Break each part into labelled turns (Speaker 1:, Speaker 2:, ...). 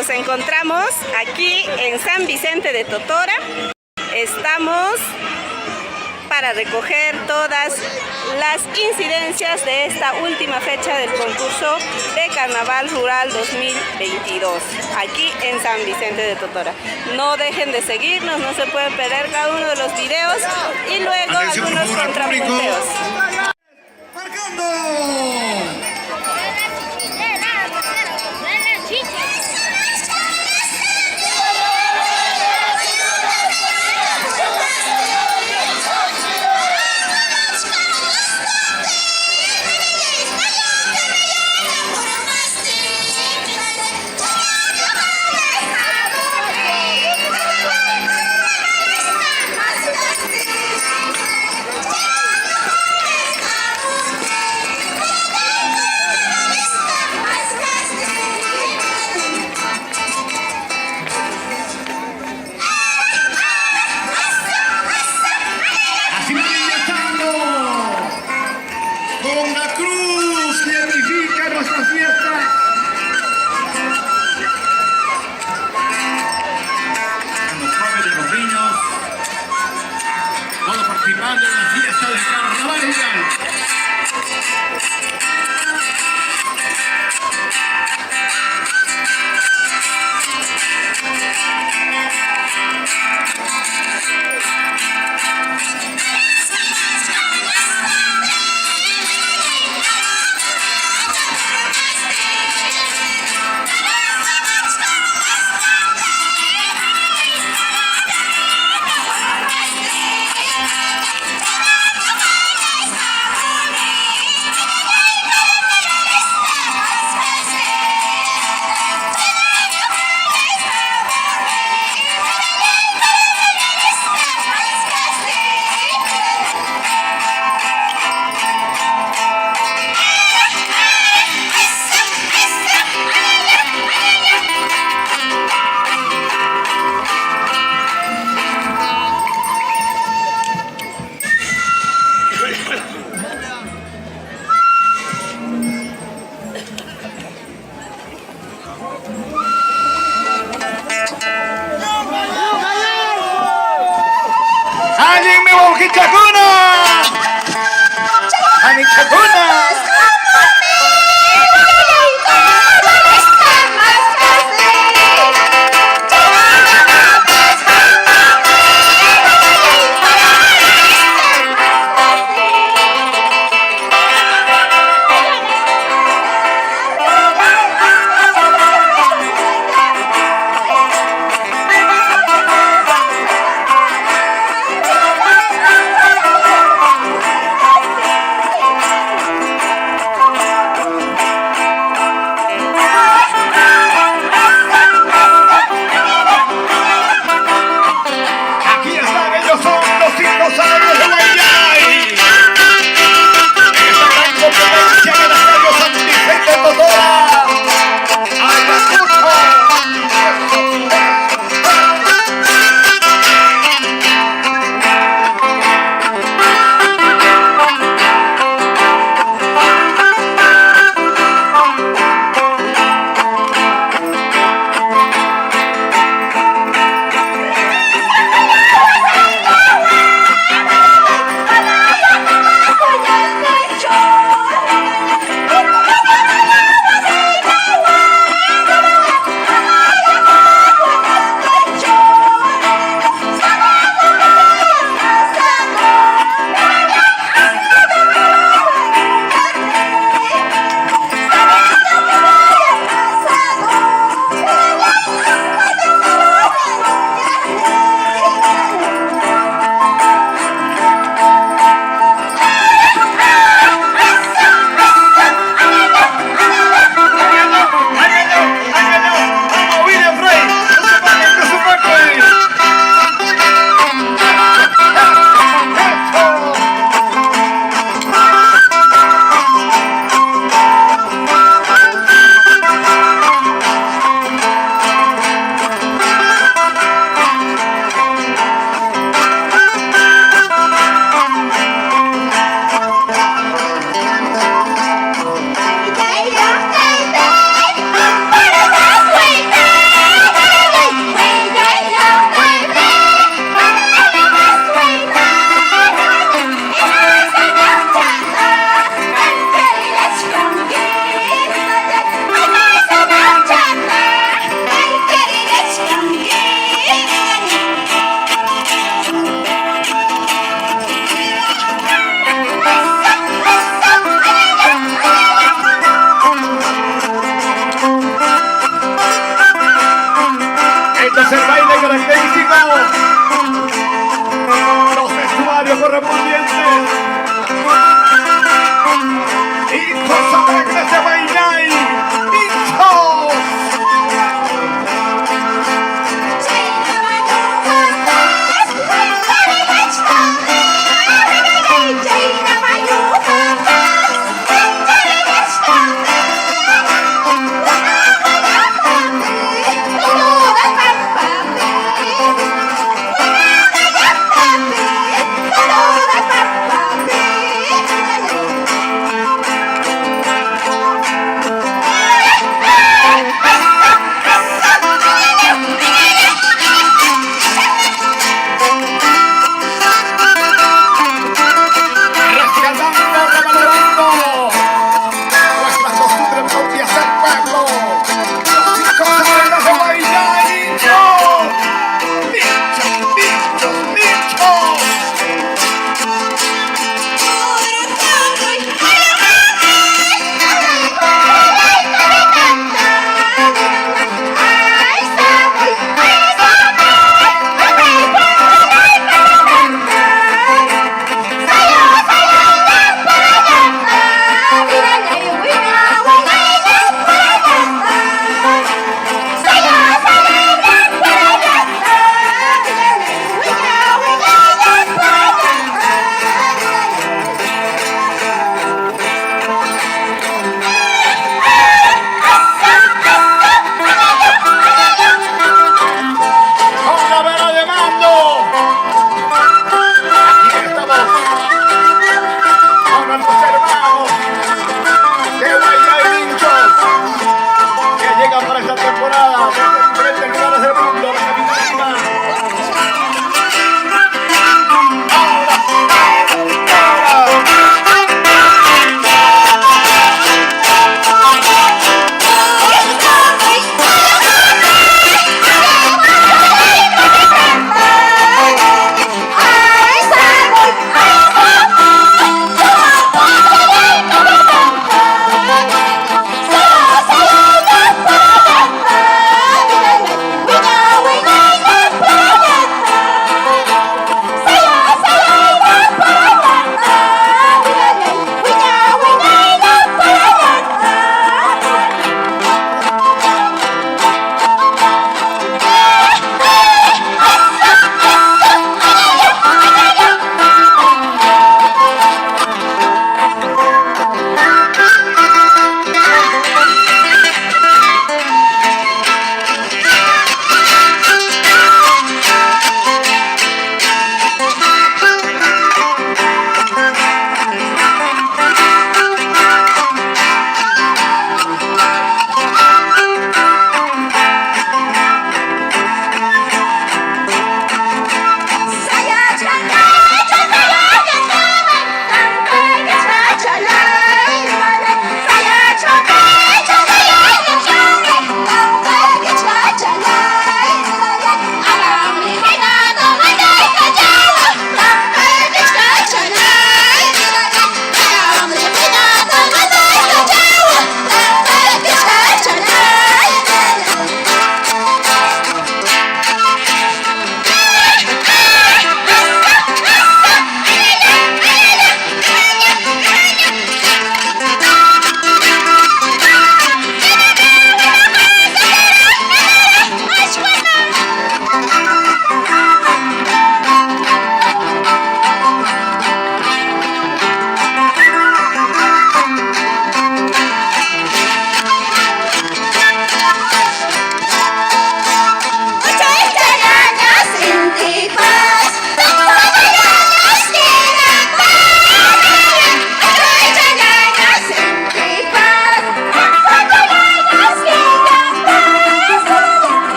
Speaker 1: Nos encontramos aquí en San Vicente de Totora. Estamos para recoger todas las incidencias de esta última fecha del concurso de Carnaval Rural 2022, aquí en San Vicente de Totora. No dejen de seguirnos, no se pueden perder cada uno de los videos y luego
Speaker 2: Atención, por
Speaker 1: algunos
Speaker 2: favor, al público.
Speaker 1: contrapunteos.
Speaker 2: ¡Marcando! Así van ingresando con la cruz que identifica nuestra fiesta. Los jóvenes, los niños, todos participando en la fiesta del carnaval rural. ¡Alguien me wawqichakuna! ¡Anichakuna!
Speaker 3: correspondientes. Hijos alegres de Huaynay, ¡hijos!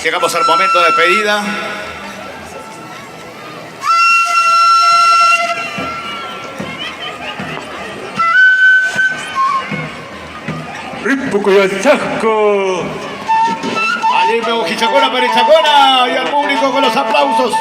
Speaker 3: Llegamos al momento de despedida.
Speaker 4: Ripukuyachasco.
Speaker 3: Alime Ojichacona, Perichacona y al público con los aplausos.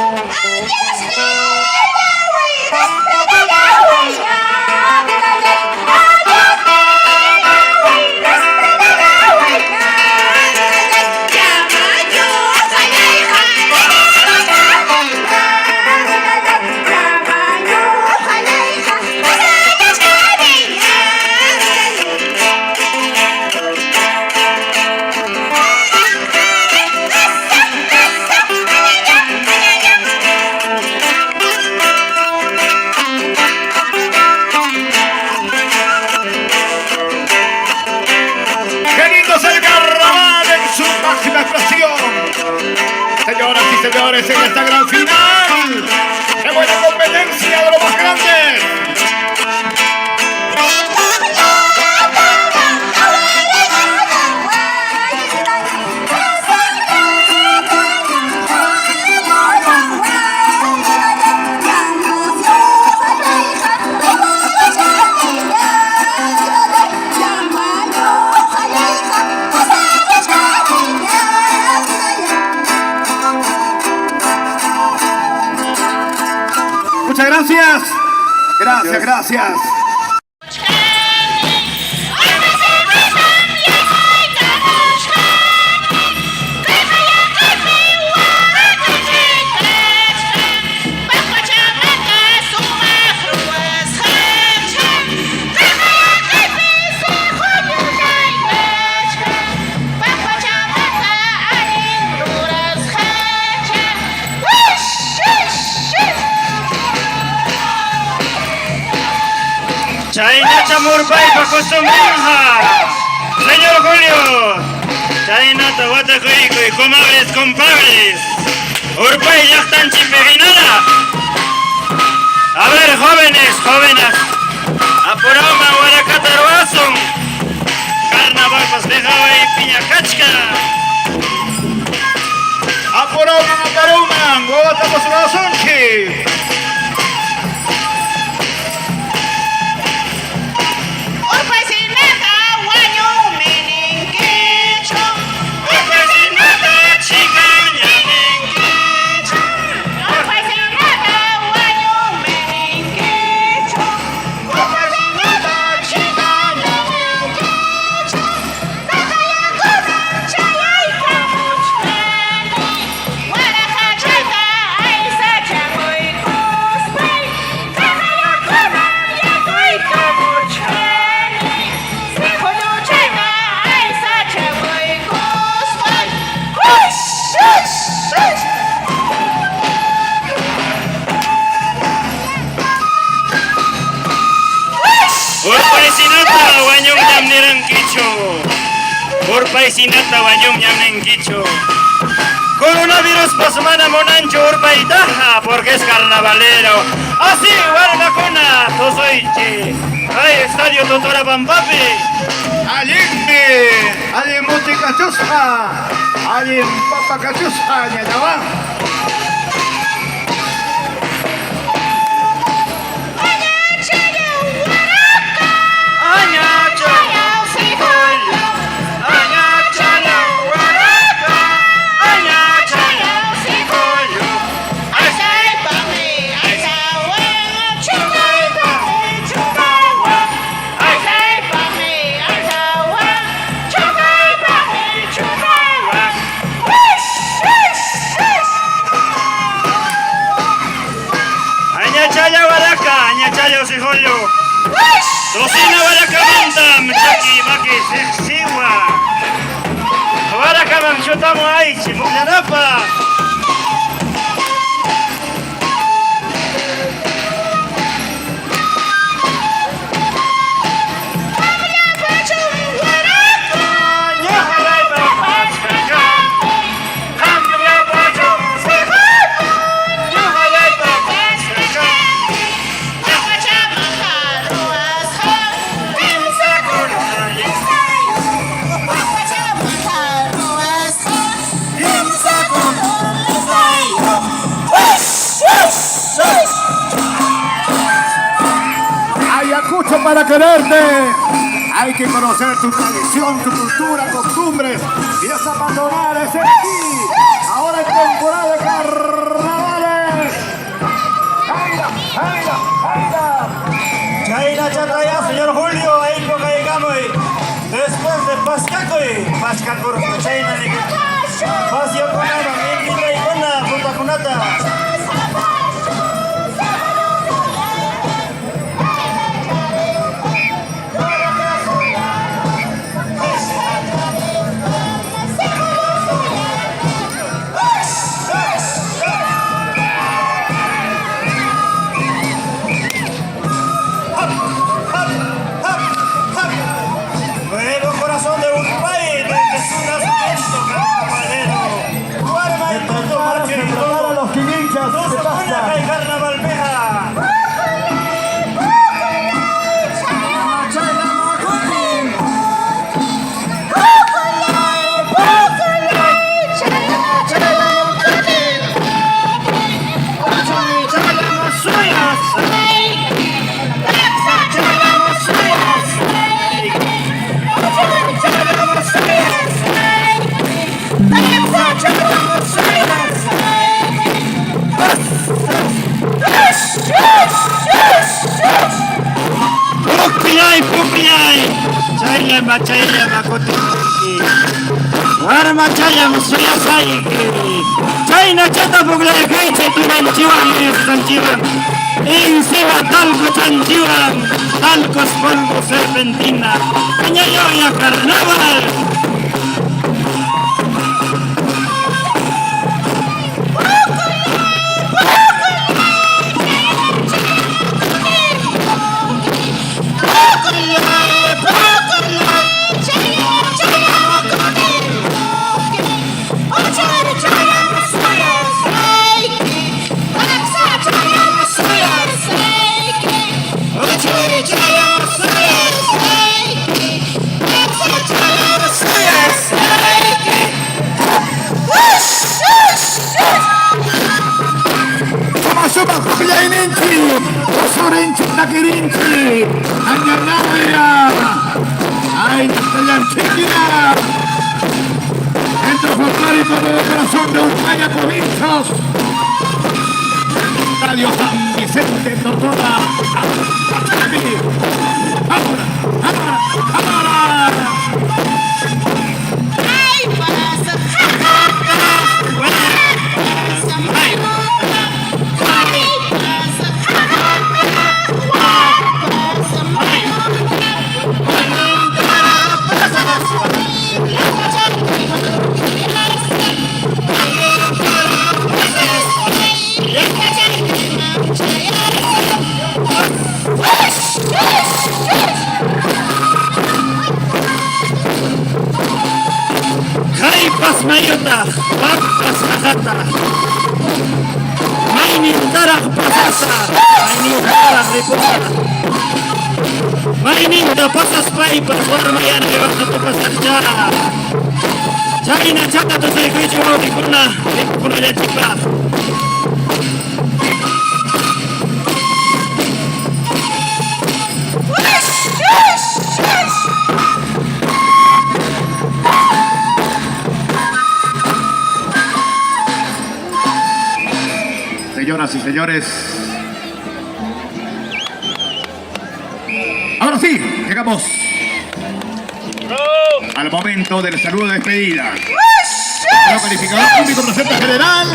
Speaker 3: ¡Qué lindo es el carnaval en su máxima expresión! Señoras y señores, en esta gran final, ¡qué buena competencia de los más grandes! Muchas gracias. Gracias, gracias.
Speaker 4: Chaynacha murpaypa costumbrinqa. Señor Julio, chaynata watakuykuy, comadres, compadres. Urpay llaqtanchikpi rinara. A ver, jóvenes, jóvenes. Apurauman warakata ruwasun. Carnavalpas dejaway piña kachka.
Speaker 3: ¡Aporoman, aporoman! ¡Guabatamos ruwasunchik!
Speaker 4: Urpaysinata chikan ñaninkichu. Urpaysinata wañunñam nirankichu. Urpaysinata wañunñam ninkichu. Coronavirus pas mana munanchu urpaytaqa porque es carnavalero. Así warmakuna tusuychi. Ay, estadio Totora Pampapi.
Speaker 3: ¡Allinmi! ¡Allin mutikachusqa! ¡Allin papakachusqa! ¡Ñañawan!
Speaker 4: Añachalla waraka, añachalla usijollo. Tosina warakamanta, chaki maki siqsiwa. Warakaman chutamu aychi, pukllanapa.
Speaker 3: quererte. Hay que conocer tu tradición, tu cultura, costumbres, fiesta patronal es aquí. Ahora en temporada de carnavales. ¡Aira, aira, aira!
Speaker 4: Chayna chataya, señor Julio, ahí llegamos. Después de Pascacoy, Pascacurco, chayna de Pasio con la junta kunata. Nuevo corazón de Uruguay, desde su nacimiento carnavalero. Guarma y todo marcha y todo.
Speaker 3: Los quinchas
Speaker 4: No se pone acá y carnaval peja. Pukllay, pukllay. Chaylla machaylla makuti. Warma chayam suyasayki. Chayna chata pukllay kaycha tunanchiwan yuyasqanchiwan. Encima talco chanchiwan. Talcos polvo serpentina. Añayoya carnaval.
Speaker 3: Suma suma puklayninchi, usurinchi takirinchi, añanaya, ay chiquina. Centro folclórico de corazón de Uruguaya, provincias. Estadio San Vicente Totora. Ahora, ahora, ahora.
Speaker 4: Kaypas mayutaq, wakpas qaqataq. Maynintaraq pasasaq, maynintaraq ripusaq. Mayninta pasaspaypas warmayana waqta tupasaqcha. Chayna chata tusaykuychu wawqikuna, rikukunallanchikpaq.
Speaker 3: Señoras y señores. Ahora sí, llegamos al momento del saludo de despedida. Señor calificador público presente general.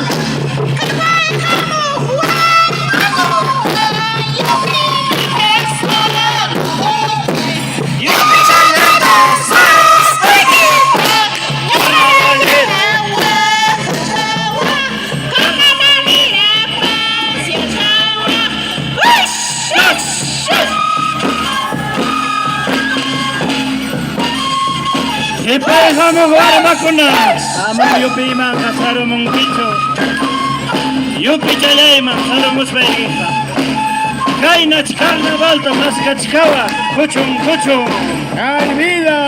Speaker 4: Qhiparqamuq warmakuna, ama yupiyman qasarumunkichu. Yupichallayman salumusqaykiqa. Kaynach carnavalta maskachkawa, kuchun kuchun.
Speaker 3: ¡Ay, vida!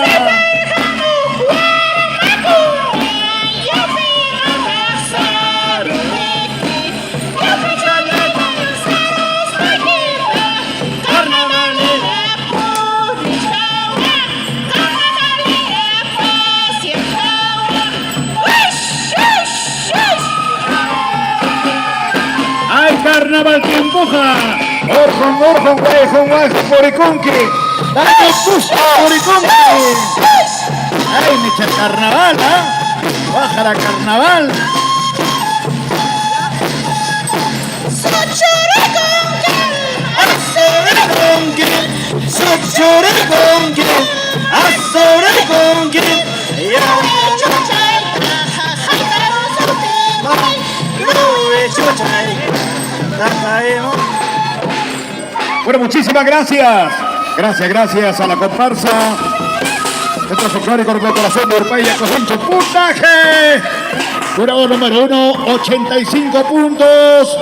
Speaker 4: Carnavalero.
Speaker 2: Carnaval tiempoqa.
Speaker 3: Orqon orqon wayqon wayqon purikunki. Daño purikunki. Ay, micha carnaval, ¿ah? Guájara carnaval. Bueno, muchísimas gracias. Gracias, gracias a la comparsa. Centro Folclórico de Corazón de Urpay y Cojincho. Puntaje. Jurado número 1, 85 puntos.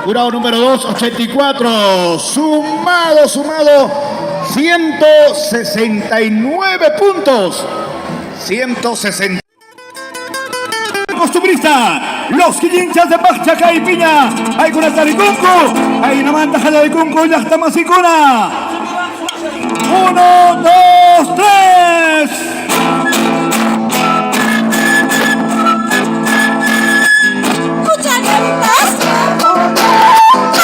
Speaker 3: Jurado número 2, 84. Sumado, sumado, 169 puntos. 160. Costumbrista, los quillinchas de Pachacá y Piña. Hay con Tarikunku, hay una manta Jalabikunku, ya está Masicuna. 1, 2, 3. Identificado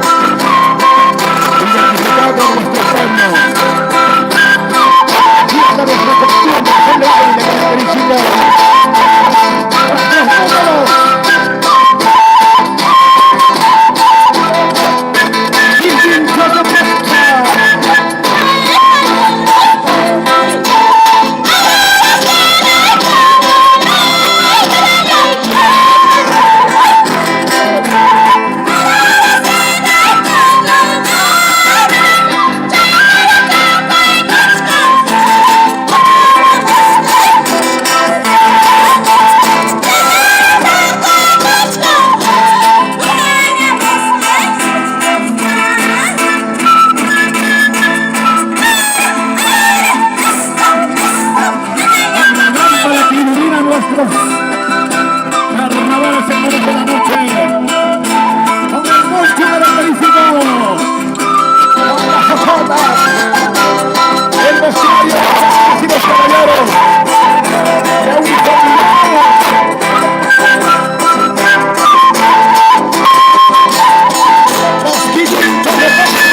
Speaker 3: nuestro pueblo. Fiesta nuestra costumbre, el baile característico. Nuestros números. Quillinchas de Paccha. La lámpara que ilumina nuestros carnavales en de la noche. Con el poncho característico. Con las ojotas. El vestuario de las damas y los caballeros. De uniformidad. Los quillinchos de Paccha.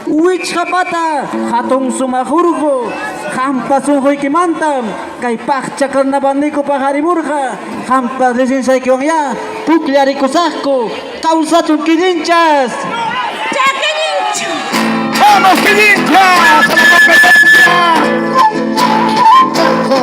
Speaker 5: Wichqapata hatun sumaq urqu qampa sunquykimantam kay Paqcha carnavalniku paqarimurqa qampa licenciaykiwanyá pukllarikusaqku kawsachun Quillinchas.
Speaker 3: ¡Vamos, Quillinchas! ¡A la competencia! ¡Ojo!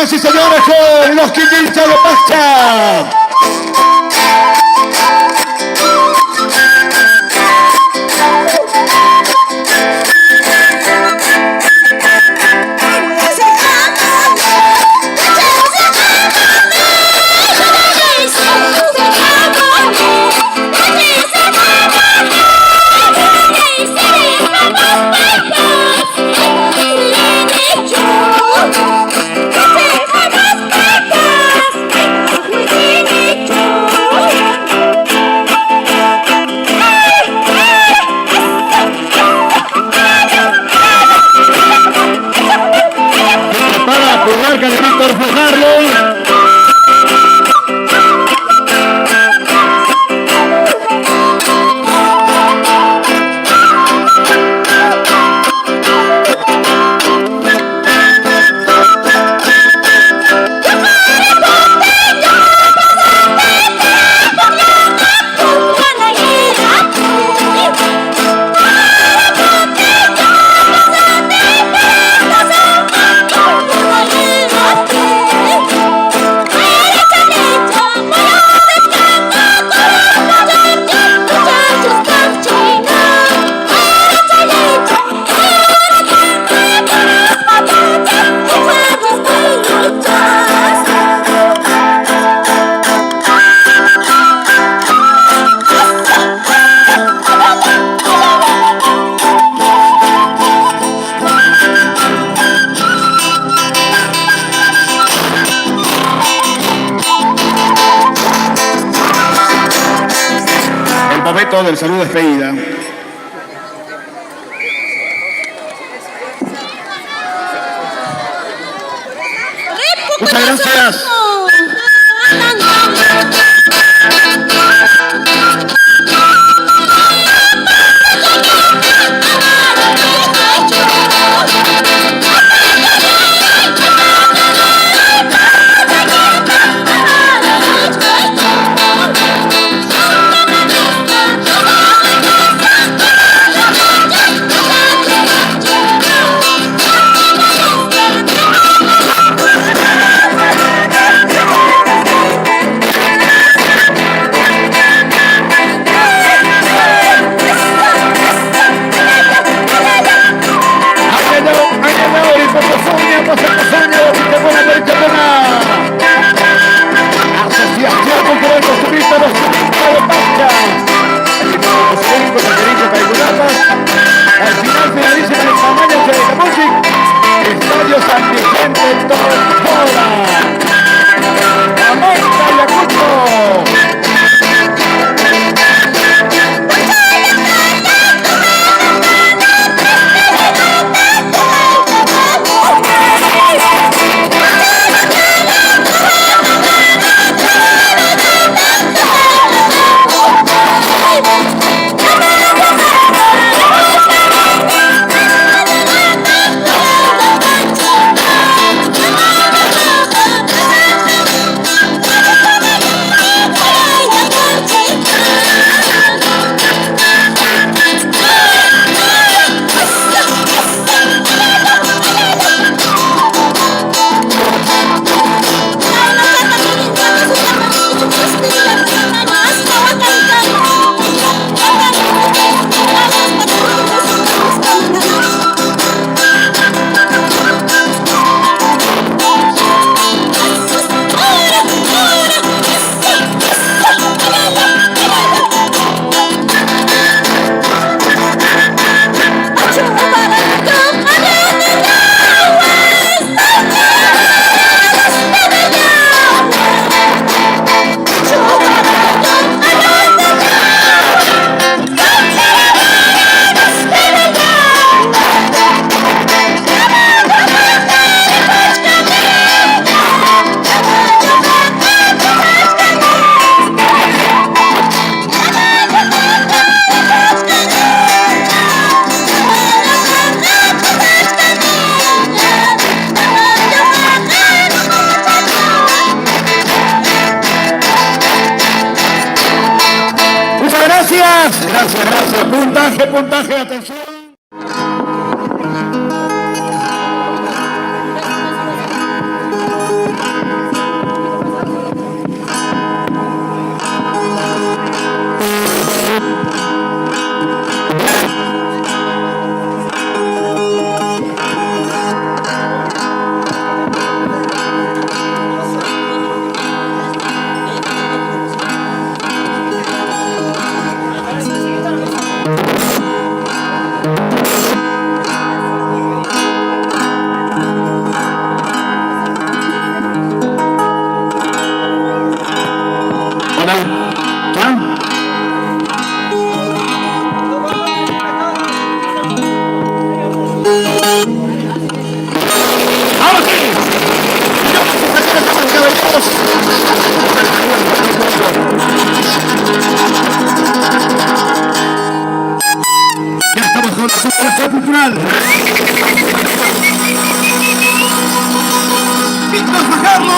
Speaker 3: Señores y señores, con los Quillincha de Paccha. Para por marca de Víctor Fajardo. El momento del saludo despedida. Muchas gracias. Asociación Cultural Costumbrista Los de Paccha. Al final finaliza en el tamaño de Music. Estadio San Vicente Tortola. América Ayacucho. Muchas gracias. Gracias, gracias. Puntaje, puntaje, atención.
Speaker 2: Ya estamos con la Asociación Cultural. ¡Víctor Fajardo!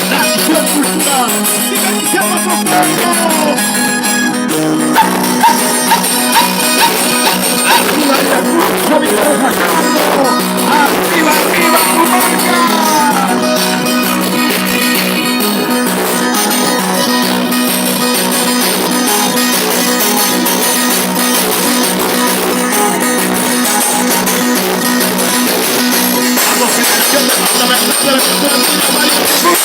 Speaker 2: Tradición cultural. ¡Vivencia nuestro pueblo! ¡Arriba Ayacucho, Víctor Fajardo! ¡Arriba, arriba tu marca! Vamos, Federación Departamental de la Cultura Andina, Mario Jesús.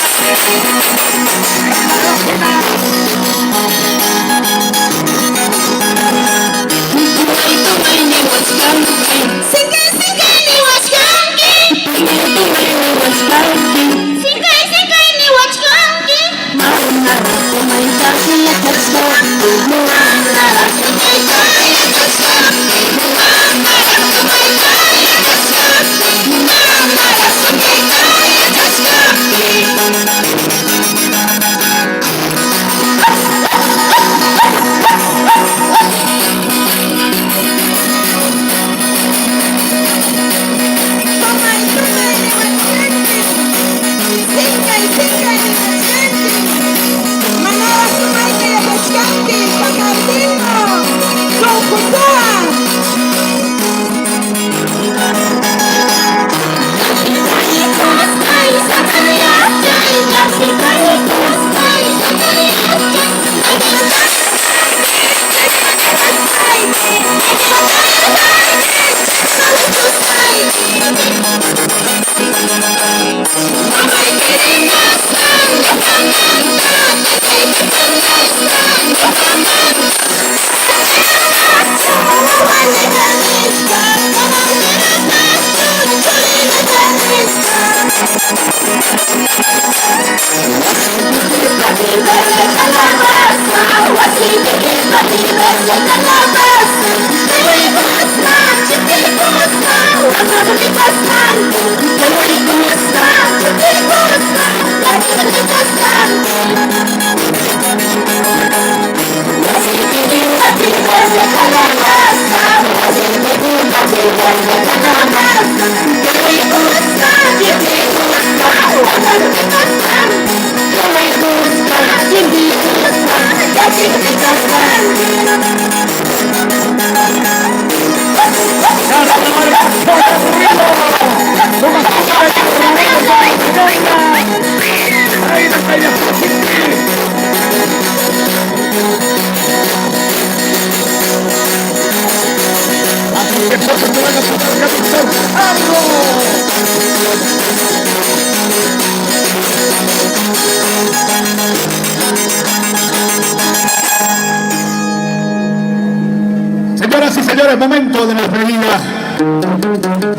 Speaker 2: Señoras y señores, momento de la despedida.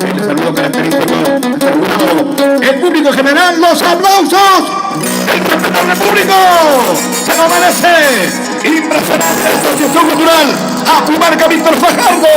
Speaker 2: El saludo característico. El público general, los aplausos. El respetable público se lo merece. Impresionante Asociación Cultural. Apumarca Víctor Fajardo.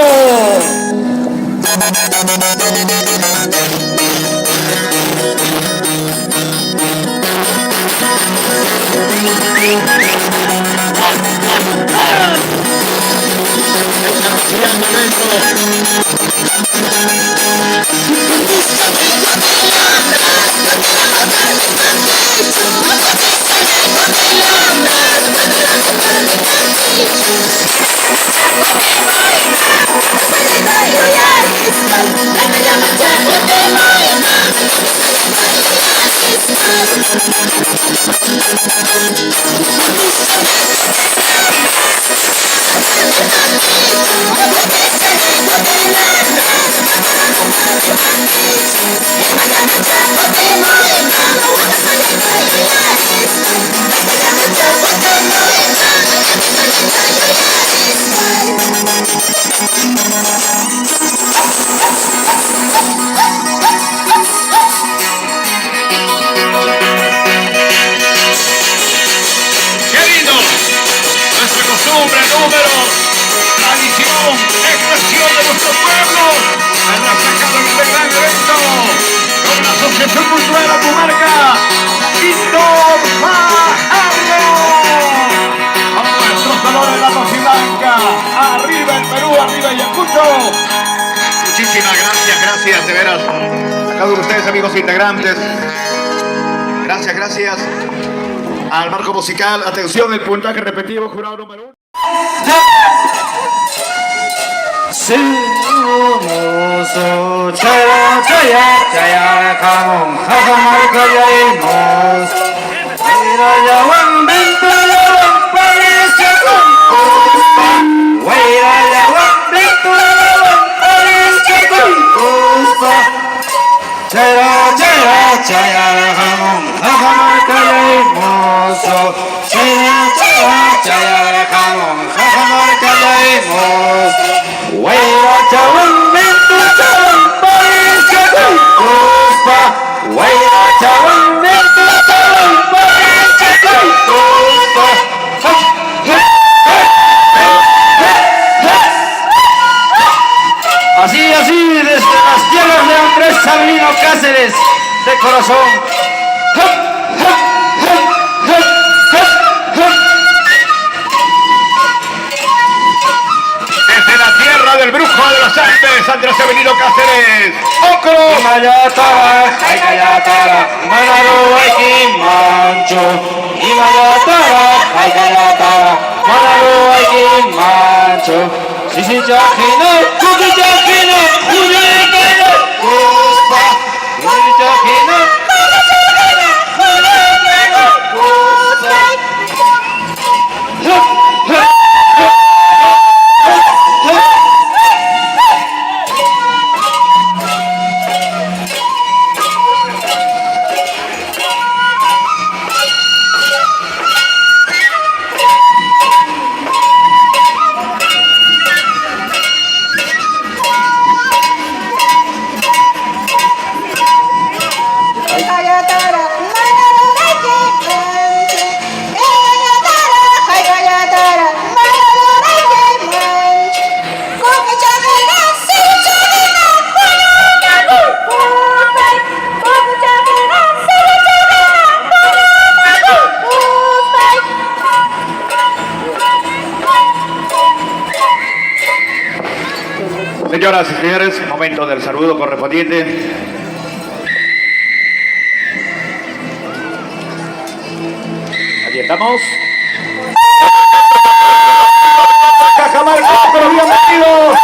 Speaker 2: ¡Qué lindo! Nuestra costumbre, número, tradición, expresión de nuestro pueblo, reflejado en este gran evento con la Asociación Cultural de Comarca, Víctor Fajardo. Con nuestros colores la rojiblanca, arriba el Perú, arriba Ayacucho. Muchísimas gracias, gracias de veras a cada uno de ustedes, amigos integrantes. Gracias, gracias al marco musical. Atención, el puntaje repetido, jurado número 1.
Speaker 4: Así, así, desde las tierras de Andrés Sabrino Cáceres, de corazón.
Speaker 2: Desde la tierra del brujo de los Andes, Andrés Avelino Cáceres. ¡Ocro! Señoras y señores, momento del saludo correspondiente. Allí estamos. Cajamarca, pero bienvenidos.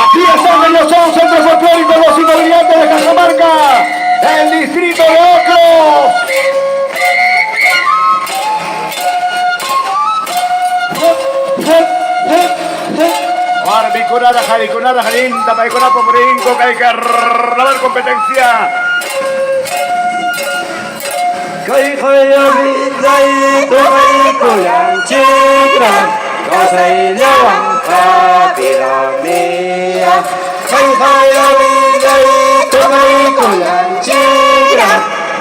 Speaker 2: Aquí están ellos son Centro Folclórico Los Inmobiliarios de Cajamarca, del distrito de Ocros. Barbiconada, jariconada, jarinta, paicona, poporinco, que hay carnaval competencia.
Speaker 6: Kawsayllawanqa vida mía. Kayqaya willay tunaykullanchikra.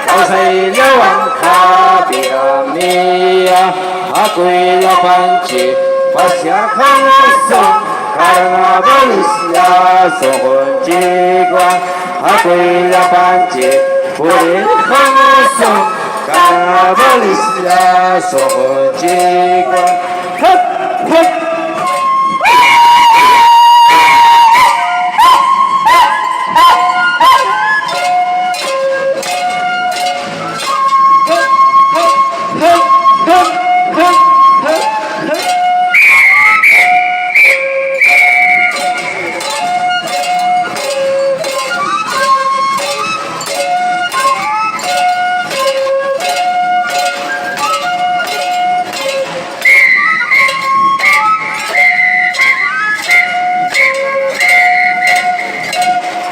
Speaker 6: Kawsayllawanqa vida mía. Hakuy llapanchik pasyarqamusun carnavalislla sunqunchikwan. Hakuy llapanchik purirqamusun carnavalislla sunqunchikwan. Hup, hup.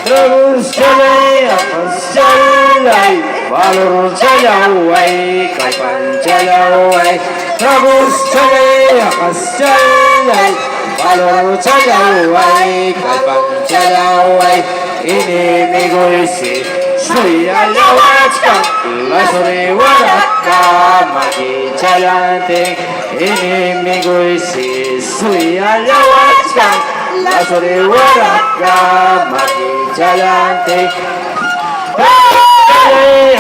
Speaker 6: Traguschalay, apaschalay, valorchalaway, kallpanchalaway. Traguschalay, apaschalay, valorchalaway, kallpanchalaway. Enemiguysi suyallawachkan, lasuriwaraka makichallantin. Enemiguysi suyallawachkan, lasuriwaraka makichallantin.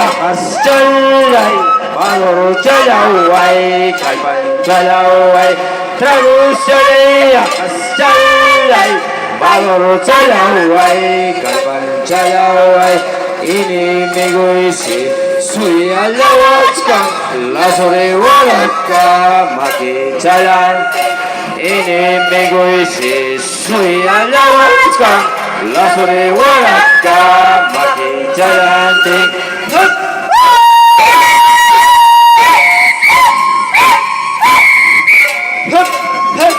Speaker 6: Apaschalay, valorchalaway, kallpanchalaway. Traguschalay, apaschalay, valorchalaway, kallpanchalaway. Enemiguysi suyallawachkan, lasuriwaraka makichallantin. Enemiguysi suyallawachkan, lasuriwaraka makichallantin. Hup! Hup! Hup!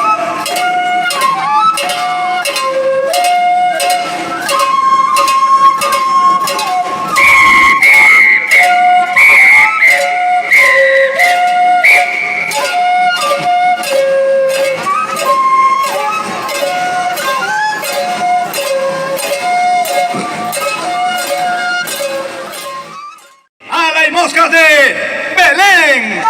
Speaker 2: ¡Ala y moscas de Belén!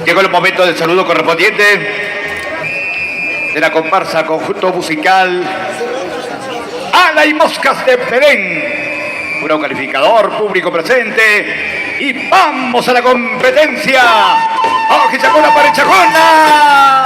Speaker 2: Llegó el momento del saludo correspondiente de la comparsa conjunto musical Ala y Moscas de Belén. Puro calificador, público presente. Y vamos a la competencia. ¡Oh, que chacona para chacona!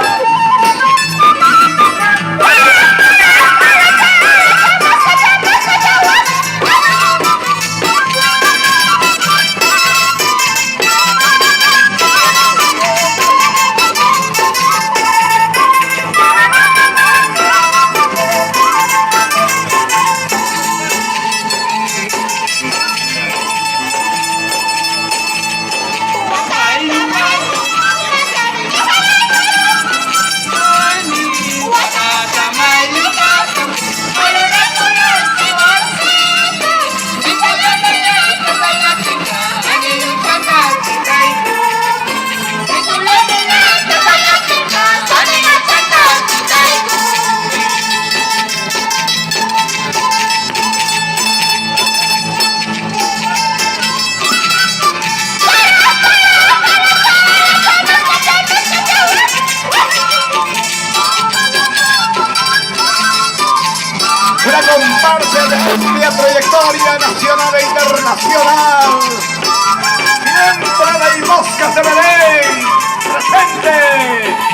Speaker 3: Amplia trayectoria nacional e internacional. Siempre hay moscas de Belén. Presente.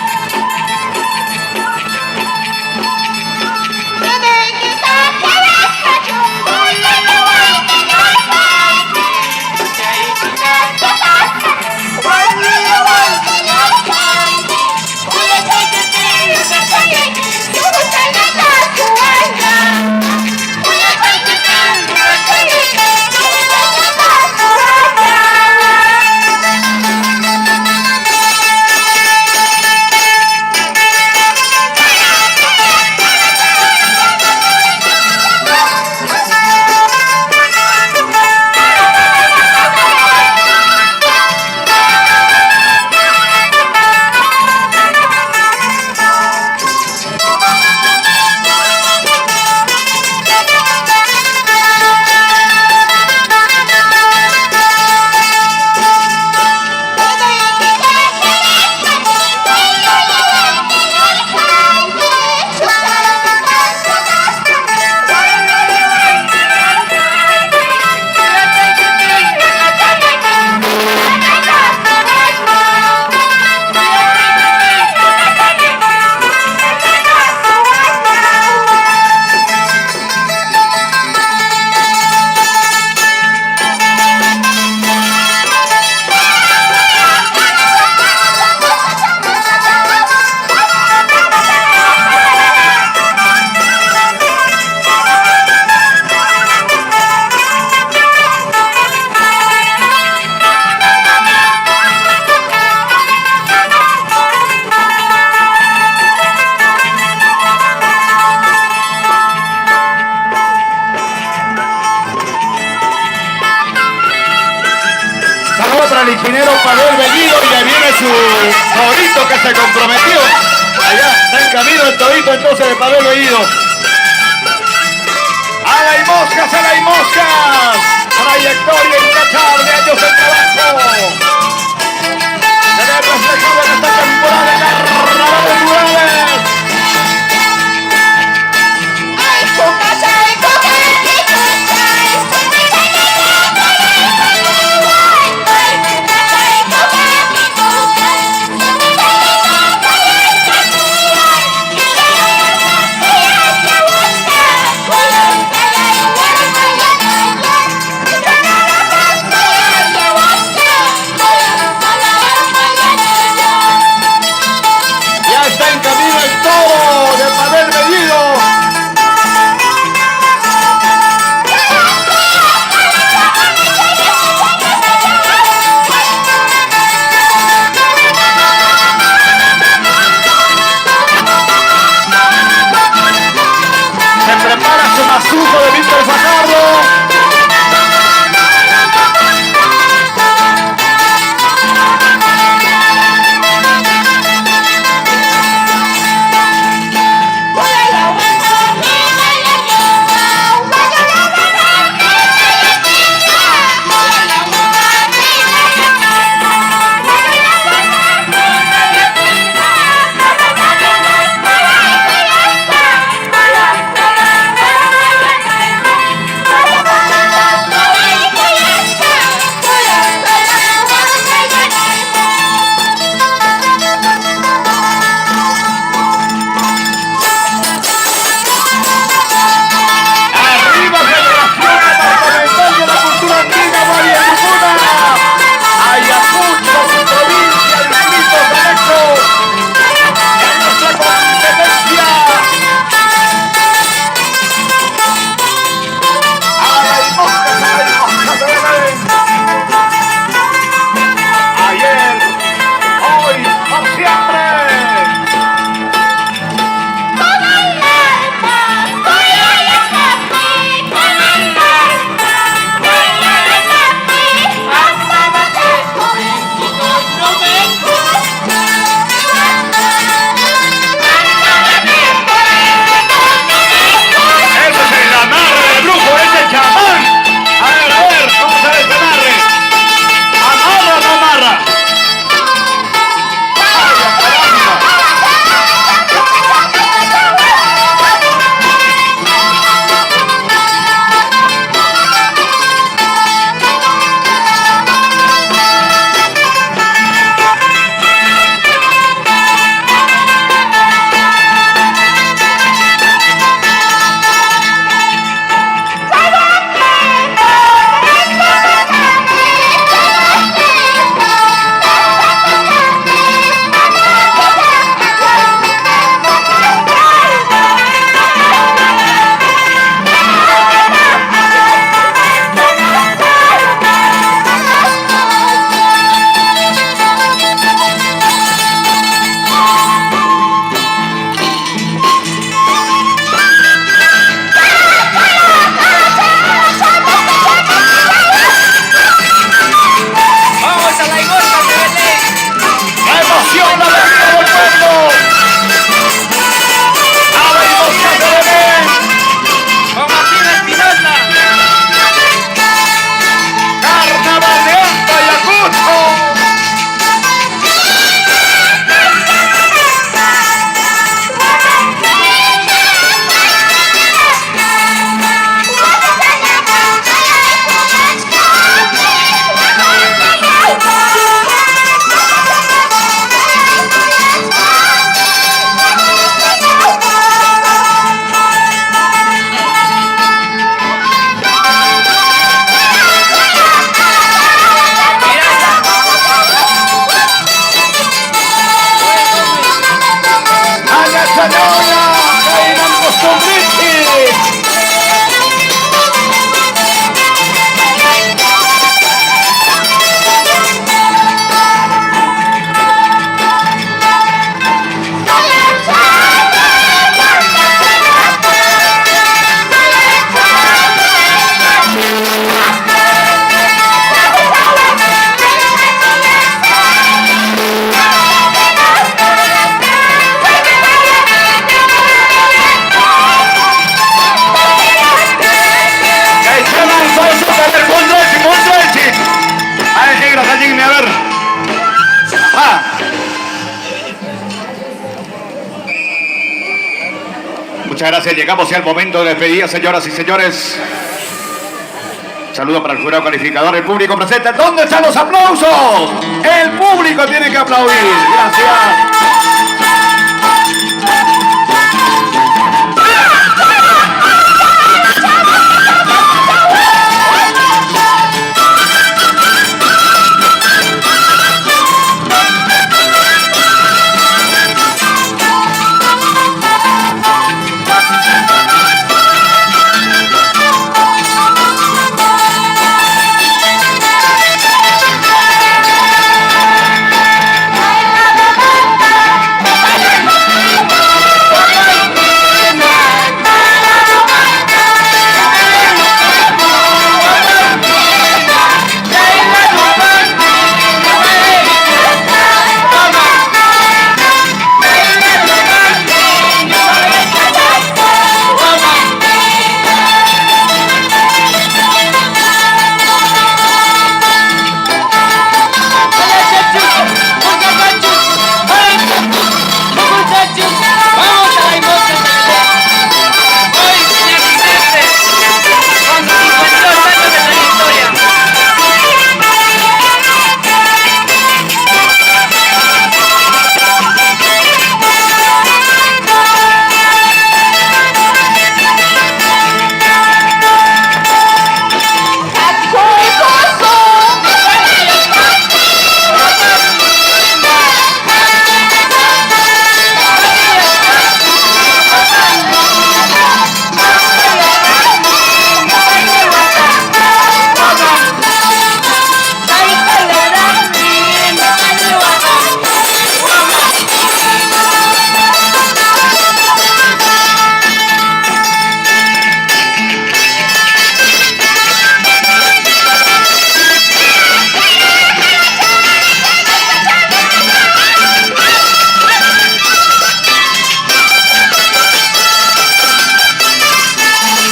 Speaker 2: Saludo para el ingeniero Pavel Bellido y ya viene su torito que se comprometió. Allá está en camino el torito entonces de Pavel Bellido.
Speaker 3: ¡A la y moscas, a la y moscas! Trayectoria intachable, años de trabajo. Se ve reflejado en esta temporada de Carnaval de Murales.
Speaker 2: Muchas gracias. Llegamos ya al momento de despedida, señoras y señores. Saludo para el jurado calificador, el público presente. ¿Dónde están los aplausos? El público tiene que aplaudir. Gracias.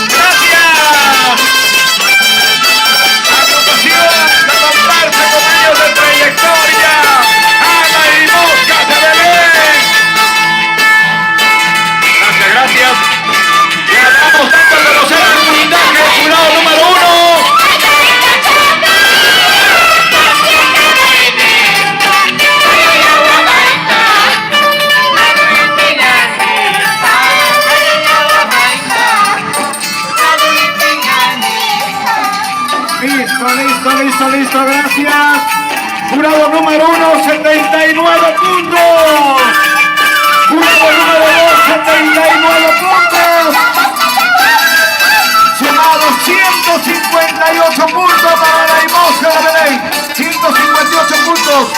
Speaker 2: Gracias. Agrupación, la comparsa con años de trayectoria. Ana y Mosca de Belén. Gracias, gracias. Ya estamos dando a conocer el puntaje del jurado número 1.
Speaker 3: Listo, listo, listo, listo, gracias. Jurado número 1, 79 puntos. Jurado número 2, 79 puntos. Sumados 158 puntos para la Mosca de Belén. 158 puntos.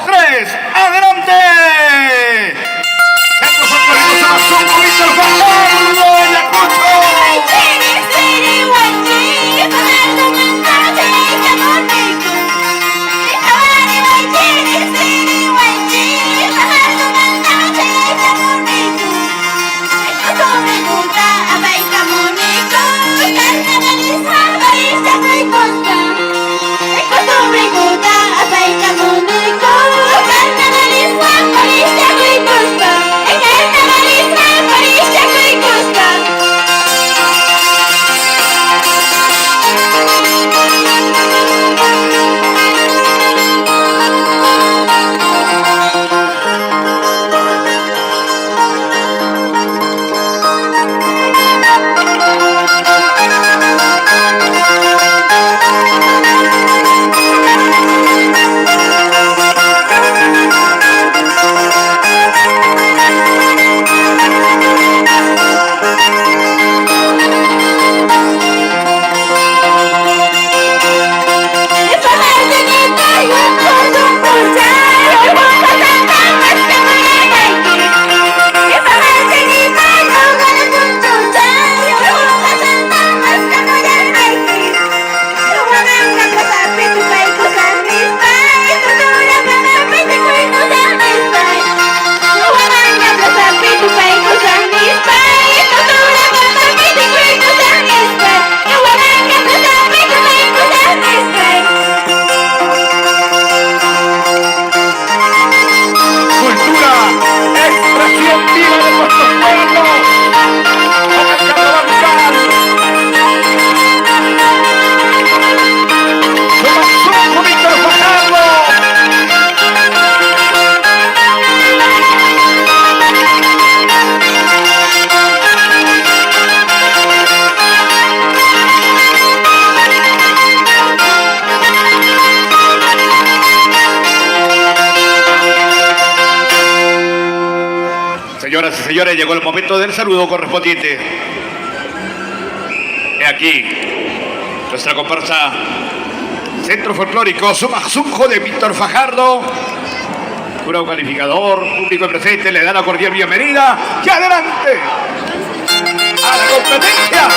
Speaker 2: Tres, adelante. Centro Folclórico Samazungo, Víctor Juan Pablo Ayacucho.
Speaker 7: Thank you.
Speaker 2: Señoras y señores, llegó el momento del saludo correspondiente. He aquí nuestra comparsa Centro Folclórico Sumaq de Víctor Fajardo. Jurado calificador, público presente, le da la cordial bienvenida. ¡Y adelante! ¡A la competencia!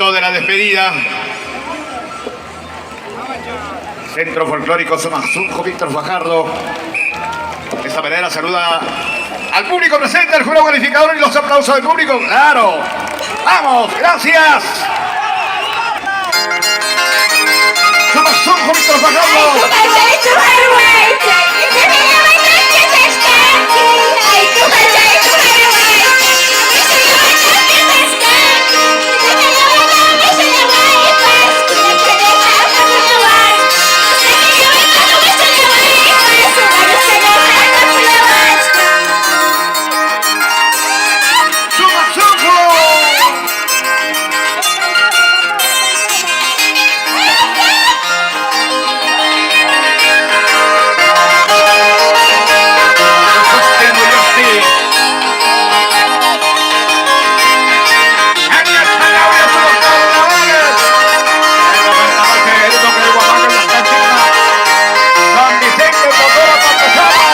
Speaker 2: Momento de la despedida. Centro Folclórico Sumak Sunqu, Víctor Fajardo. De esta manera saluda al público presente, al jurado calificador y los aplausos del público. ¡Claro! ¡Vamos! ¡Gracias! Sumak Sunqu, Víctor Fajardo. ¡Sumak Sunqu! San Vicente Totora Pampasama.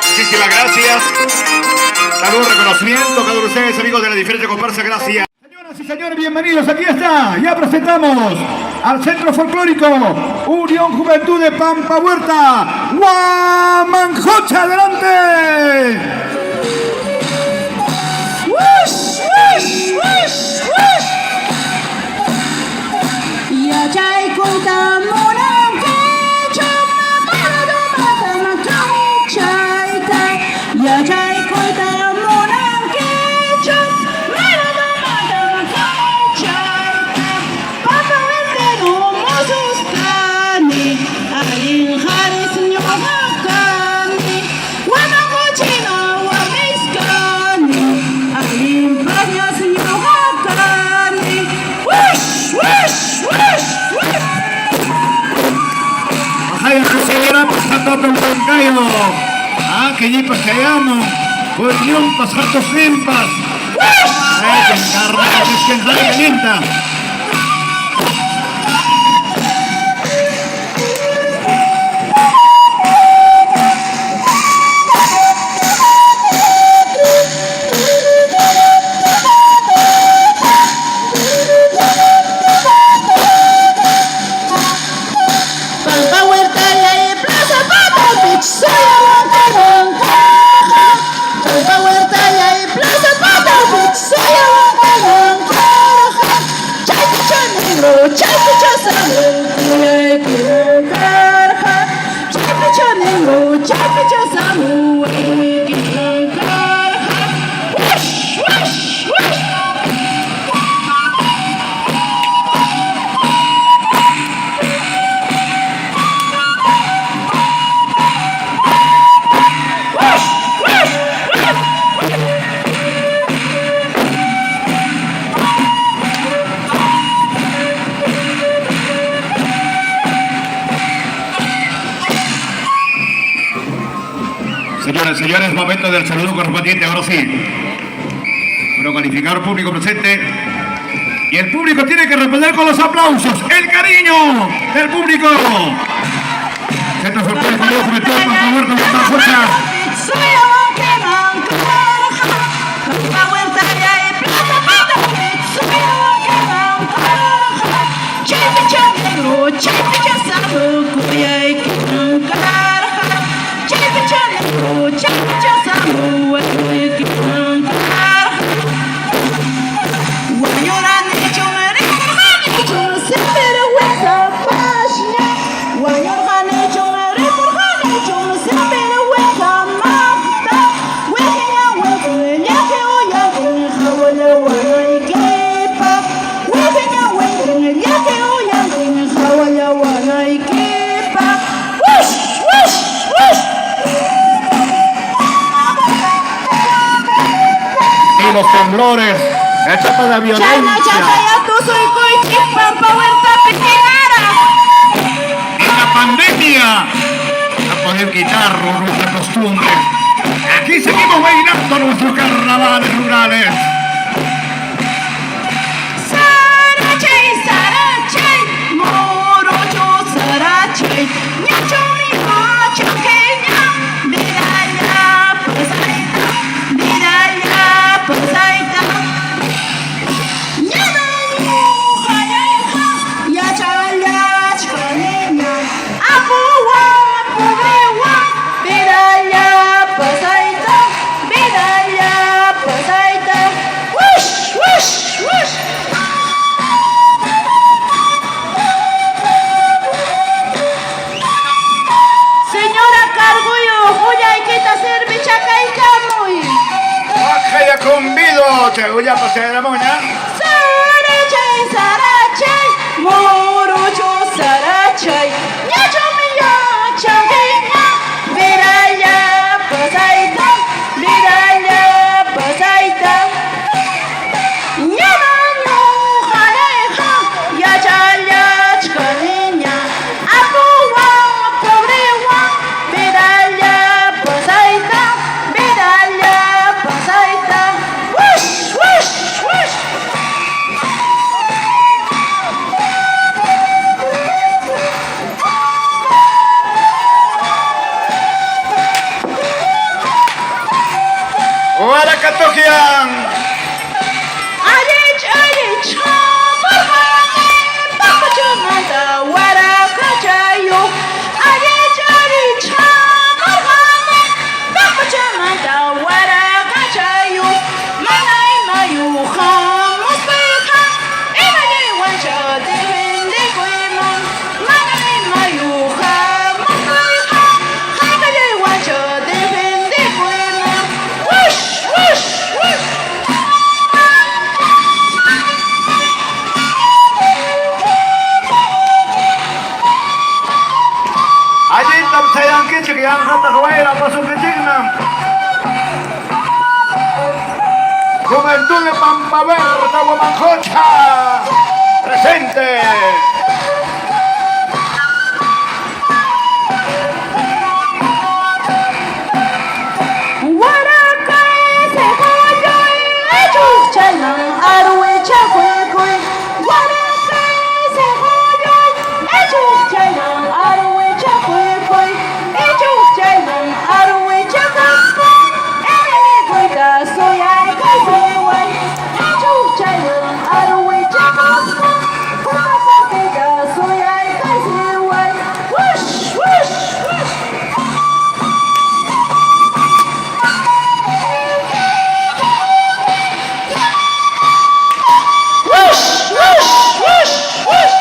Speaker 2: Muchísimas gracias. Saludos, reconocimiento a cada uno de ustedes, amigos de la diferente comparsa. Gracias. Señoras y señores, bienvenidos. Aquí está. Ya presentamos al Centro Folclórico Unión Juventud de Pampa Huerta. ¡Guamanjocha! ¡Adelante!
Speaker 7: ¡Wush, wush, wush, wush! Yachaykuyta munankichu, mana chayta. Yachaykuyta munankichu, mana chayta. Pampa huertero mozos kani, allin qaris ñuqa kani, Wanakuchina warmis kani, allin pañas ñuqa kani. ¡Wush, wush, wush, wush!
Speaker 2: Ajaya señora pasando Huancayo. Ah, que yipas chayamo. Puyumpas, hartos limpas. Ay, que encarga, es que encarga linda.
Speaker 7: Pampa Huerta y ahí Plaza Pata Beach, soy Aguancaja. Pampa Huerta y ahí Plaza Pata Beach, soy Aguancaja. Chaypicha negro, chaypicha samu, kuyay kirankarja. Chaypicha negro, chaypicha samu, kirankarja. Wush, wush, wush.
Speaker 2: Señoras y señores, momento del saludo correspondiente, ahora sí. Bueno, calificador público presente. Y el público tiene que responder con los aplausos, el cariño del público. Centro Folclórico Unión Juventud, Pampa Huerta, Pampa Fuerza.
Speaker 7: ¡Wush, wush, wush!
Speaker 2: Y los temblores, la etapa de
Speaker 7: Chayna
Speaker 2: violencia.
Speaker 7: chakaya tusuykuy pampa huertapi hinaraq.
Speaker 2: pandemia ha podido quitar nuestra costumbre. Aquí seguimos bailando nuestros carnavales rurales.
Speaker 7: Sarachay, sarachay, morocho sarachay, ñachumi machaqueña, vidalla pasaita, vidalla pasaita. Ñanañu hayayja, yachallachkaniña, apuwa pobrewa, vidalla pasaita, vidalla pasaita. Wush, wush, wush. Señora Cargullo, ullaykita servichakaykamuy.
Speaker 3: Wakaya convido, te voy a pasar la moña.
Speaker 7: Sarachay, sarachay, morocho sarachay, ñachumi yachankiña, viralla pasayta, viralla pasayta. Ñanañu jarayja, yachallachkaniña, apuwan, pobrewan, viralla pasayta, viralla pasayta. Wush, wush, wush.
Speaker 3: Waracatojian.
Speaker 7: Alich, alich, hamurqani paqchamanta warakachayuq. Alich, alich, hamurqani paqchamanta warakachayuq. Mana imayuq hamuspayqa imallaywancha defendekuyman. Mana imayuq hamuspayqa haykallaywancha defendekuyman. Wush, wush, wush.
Speaker 3: Allí tamsayankichik yanqataq wayra pasunkichikman. Juventud de Pampa Verde, Huamanjocha, presente.
Speaker 7: Warakay cebollay achukchayman arwichakuykuy. Warakay cebollay achukchayman arwichakuykuy. Achukchayman arwichakuspa enemiguyta suyaykusiway. Achukchayman arwichakuspa purapapita suyaykusiway. Wush, wush, wush. Wush, wush, wush, wush.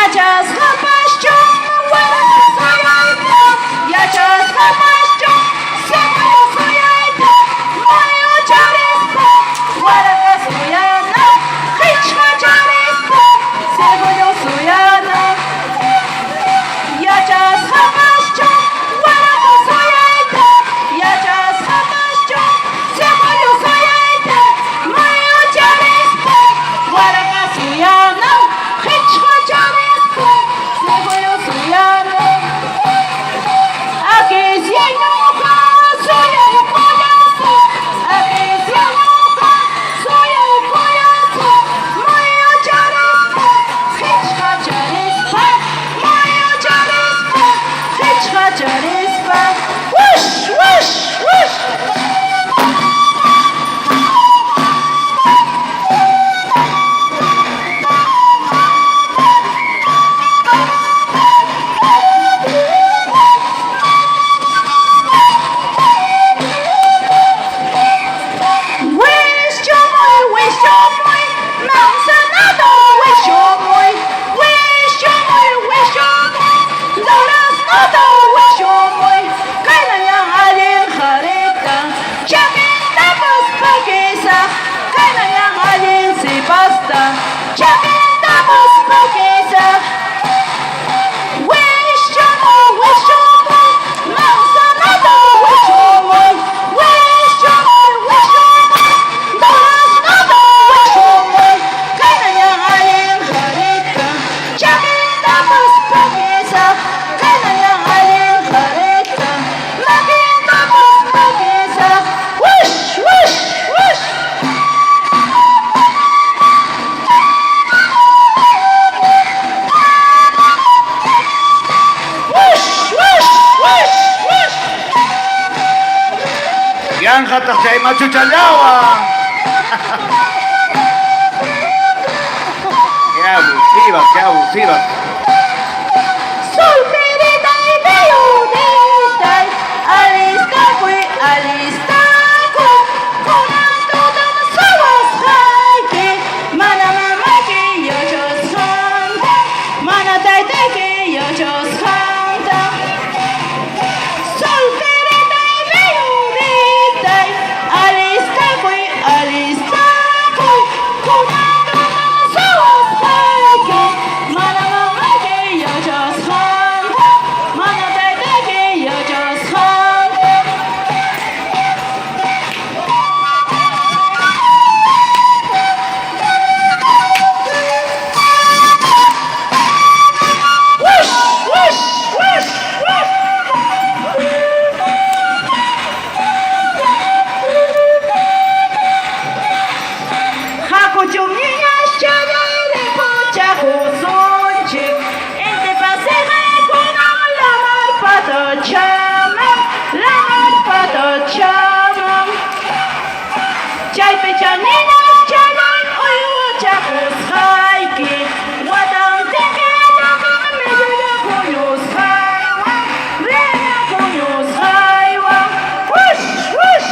Speaker 7: Yachasqapaschu waraka suyayta, yachasqapaschu cebolla suyayta, mayu charispa waraka suyana, qhichwa charispa cebolla suyana. Yachasqapaschu waraka suyayta, yachasqapaschu cebolla suyayta, mayu charispa waraka suyana, qhichwa charispa cebolla suyana. Aquisiñuqa suyaykullasu, aquisiñuqa suyaykullasu, mayu charispa, qhichwa charispa, mayu charispa, qhichwa charispa. Wush, wush, wush. Wischomuy, wischomuy, manzanado, wischomuy, wischomuy, wischomuy, duraznado, wischomuy, kaynaya allin jarita.
Speaker 2: Yanqataq chay machuchallawan. Qué abusivas, qué abusivas.
Speaker 7: Solterita y viudita, alistakuy, alistakuy, kunan tutam suwasqayki, mana mamayki yachasqanta, mana taytayki yachasqanta. Solterita y viudita, alistakuy, alistakuy, kunan tutam suwasqayki, mana mamayki yachasqanta, mana taytayki yachasqanta. Wush, wush, wush, wush. Hakuchunñas challayripuchakusunchik inti pasaykunan lamar patachaman, lamar patachaman. Chaypi chaninas challan uywachakusqayki watantinqa llaqan millakuyusqaywan, rinakuyusqaywan. Wush, wush.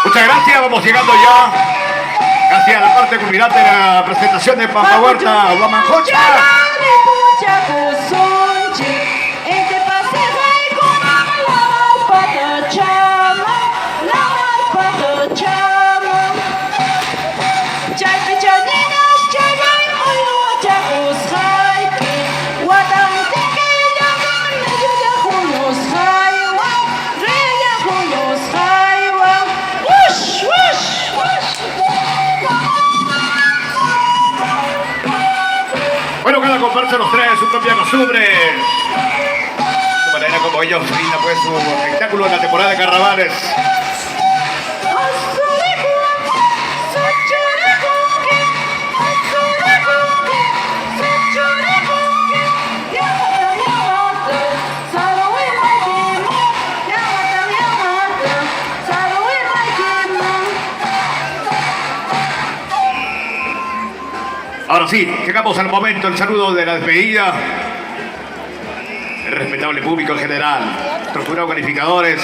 Speaker 2: Muchas gracias, vamos llegando ya casi a la parte culminante de la presentación de Pampa Huerta, Huamanjocha.
Speaker 7: Wush, wush, wush.
Speaker 2: Bueno, cada comparsa nos trae su propia costumbre. Su manera como ellos brindan pues su espectáculo en la temporada de carnavales. Ahora sí, llegamos al momento, el saludo de la despedida. El respetable público en general, nuestros jurados calificadores.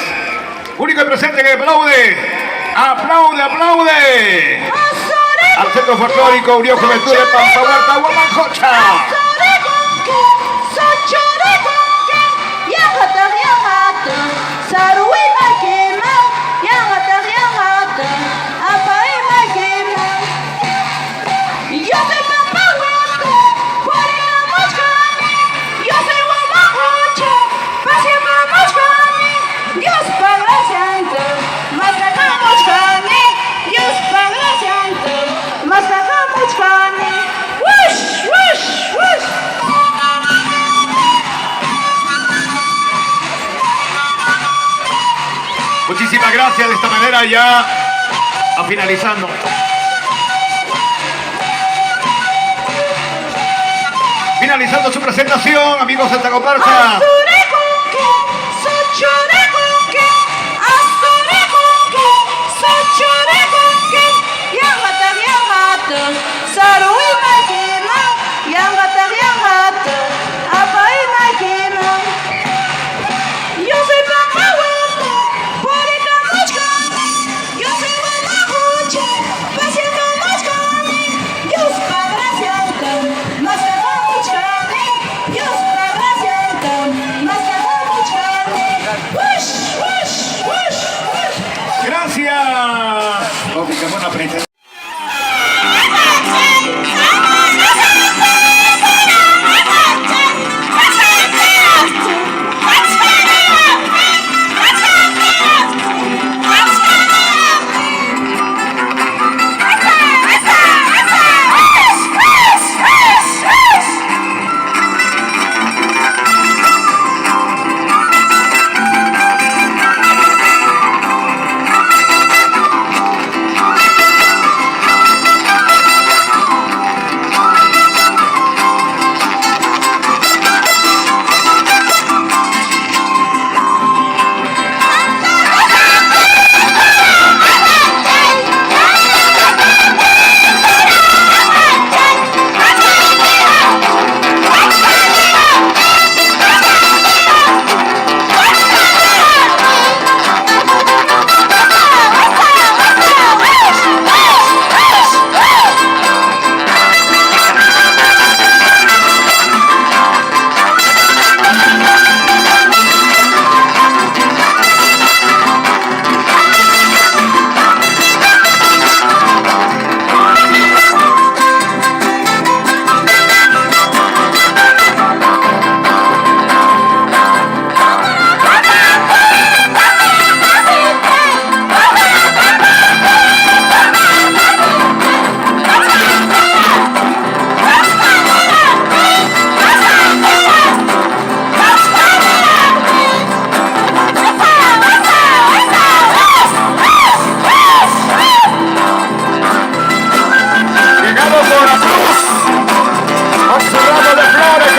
Speaker 2: Único y presente que aplaude. ¡Aplaude, aplaude! Al Centro Folclórico Unión Juventud de Pampa Huerta, Huamanjocha.
Speaker 7: Yo soy Pampa Huerta, Purimamachkani. Yo soy Huamanjocha, Pasiakamachkani. Dios pa gracianta, Maskakamuchkani. Dios pa gracianta, Maskakamuchkani. Wush, wush, wush.
Speaker 2: Muchísimas gracias. De esta manera ya a finalizando. Finalizando su presentación, amigos de esta comparsa.
Speaker 7: Yo soy Pampa Huerta, Puricamuchkani. Yo soy Huamanjocha, Pasiacamuchkani. Dios pa gracianta, Maskakamuchkani. Dios pa gracianta, Maskakamuchkani. Wush, wush, wush, wush.
Speaker 2: Gracias. Ubicamos la princesa.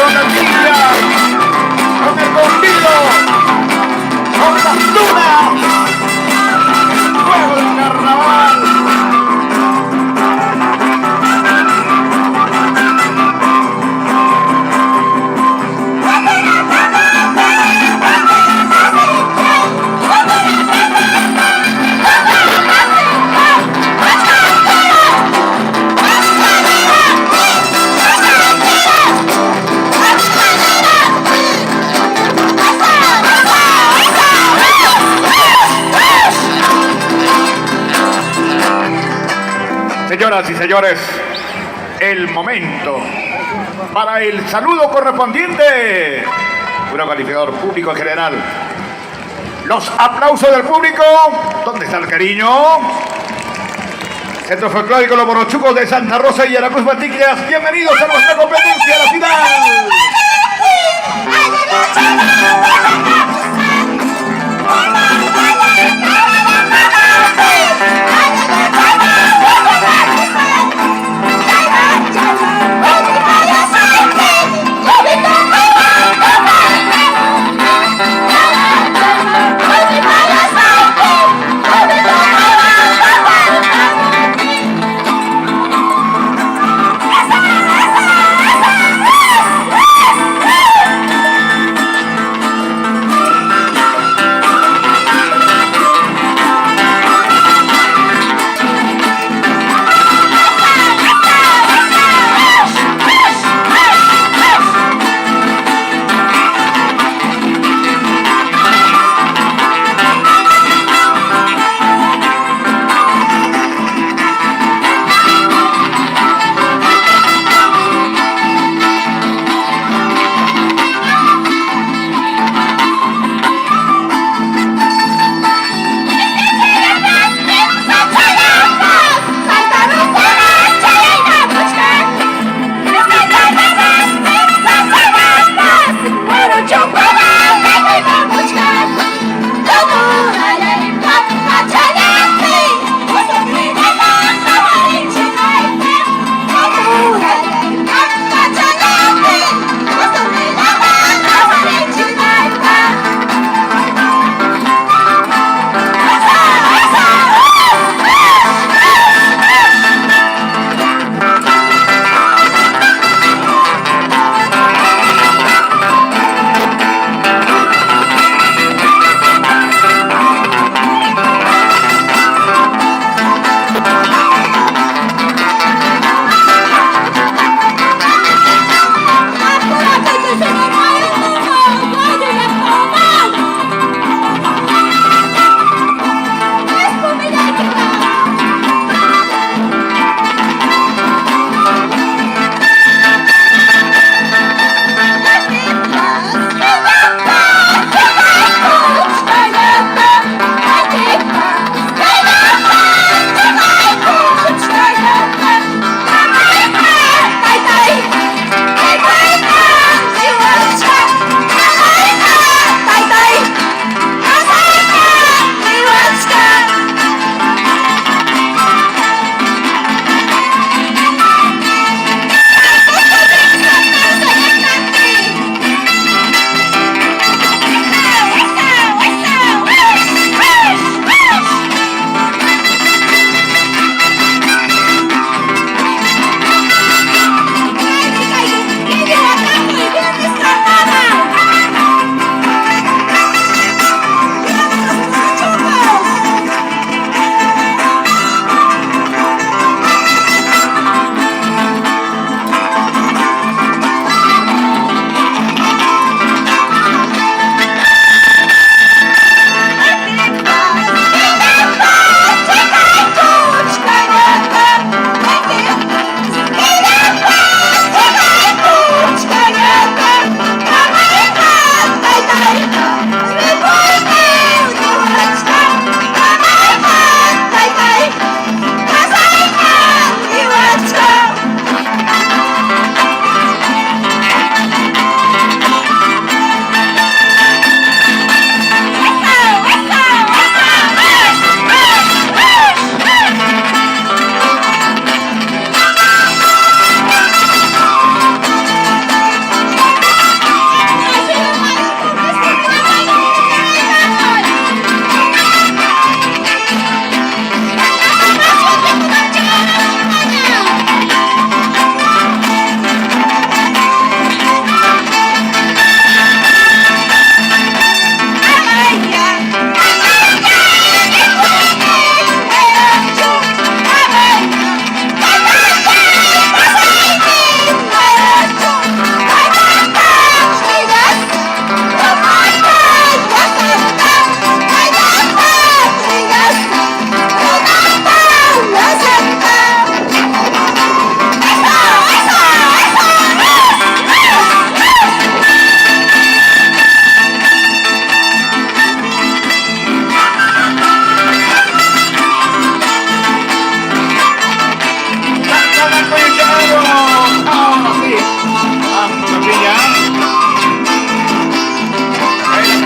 Speaker 3: Con la tibia, con el convido, con las tunas, el fuego del carnaval. Señoras y señores, el momento para el saludo correspondiente. Un calificador público en general. Los aplausos del público. ¿Dónde está el cariño? Centro Folclórico Los Borrochucos de Santa Rosa y Yaracuz Baticlias. Bienvenidos a nuestra competencia, la final.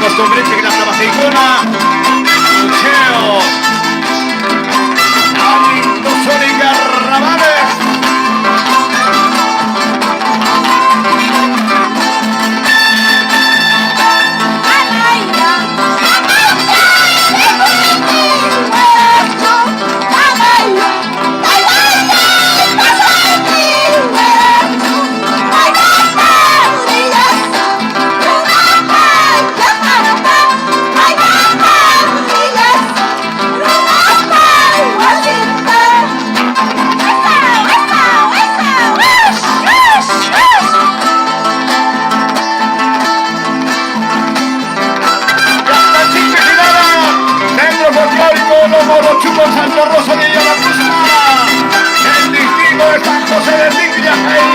Speaker 2: Costumbre llaqta masiykuna. Lucheo. Allin tusuri carnavales. Llaqtanchikpi hinaraq Centro Folclórico Los Morochucos Santa Rosa de Yanakusma. El distrito de San José de Tigriajay.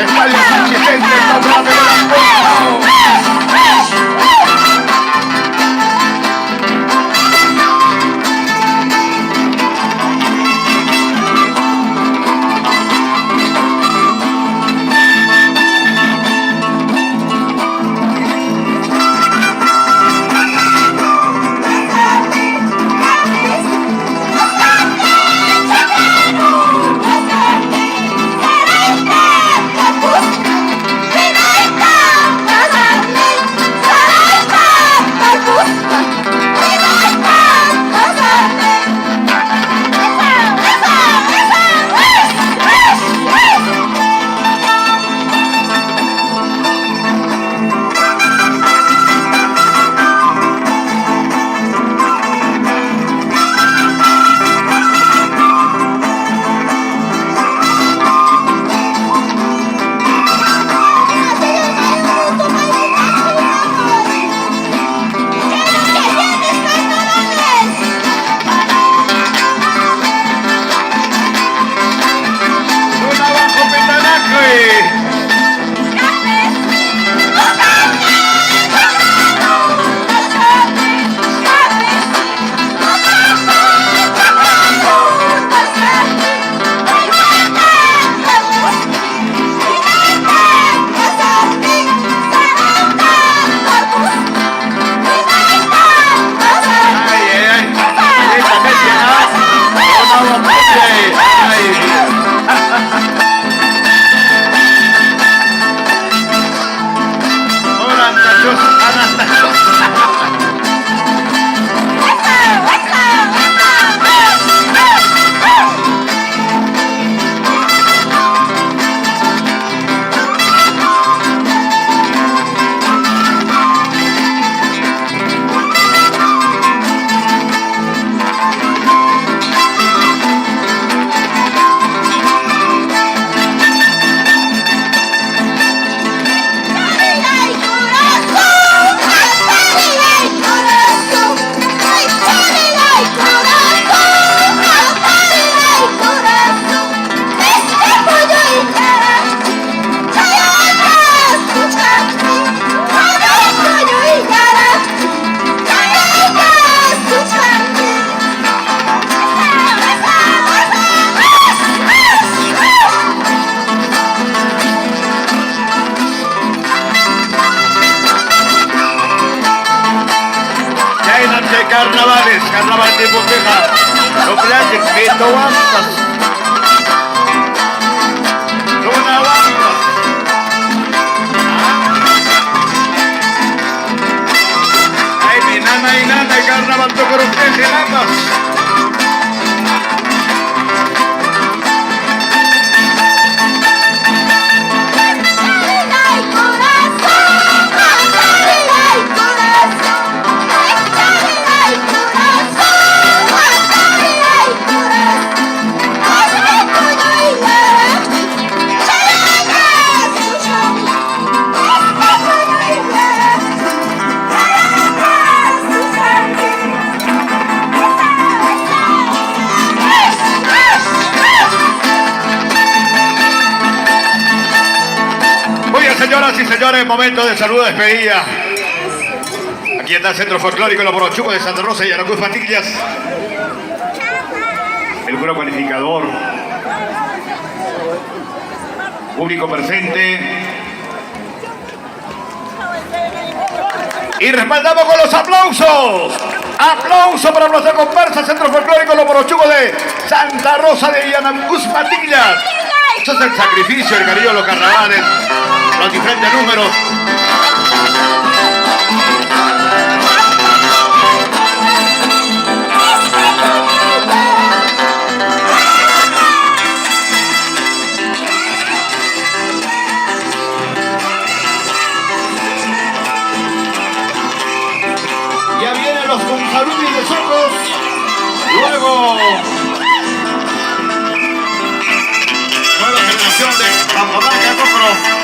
Speaker 2: Estadio San Vicente, Poblado de la Costa. Luna bajo Petanaque. Ay, ay, ay. Esta gente, ah. Luna bajo, ay, ay. Hola, Antachos, Anastachos. Chaynam chay carnavales, carnaval de Boqueja, Cumpleaños, Beto Huantas. Luna Huantas. Ay, mi nana y nana, carnaval Tocoroqueje, nanas. Muy bien, señoras y señores, momento de saludo de despedida. Aquí está el Centro Folclórico Los Morochucos de Santa Rosa y Aracruz Patillas. El jurado cualificador. Público presente. Y respaldamos con los aplausos. Aplauso para nuestra comparsa Centro Folclórico Los Morochucos de Santa Rosa de Yanancus Patillas. Eso es el sacrificio, el cariño de los carnavales, los diferentes números. Ya vienen los Gonzalubis de Socos. Luego, nueva generación de Pampamarca Cocro.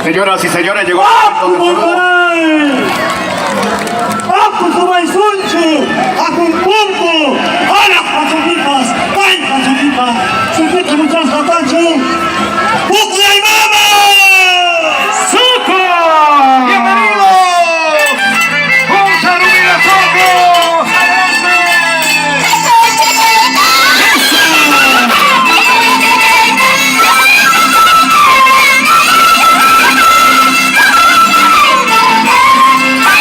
Speaker 2: Señoras y señores, llegó el momento del saludo. ¡Bienvenidos! ¡Un saludo de Socos! ¡Adelante!
Speaker 7: Thank you.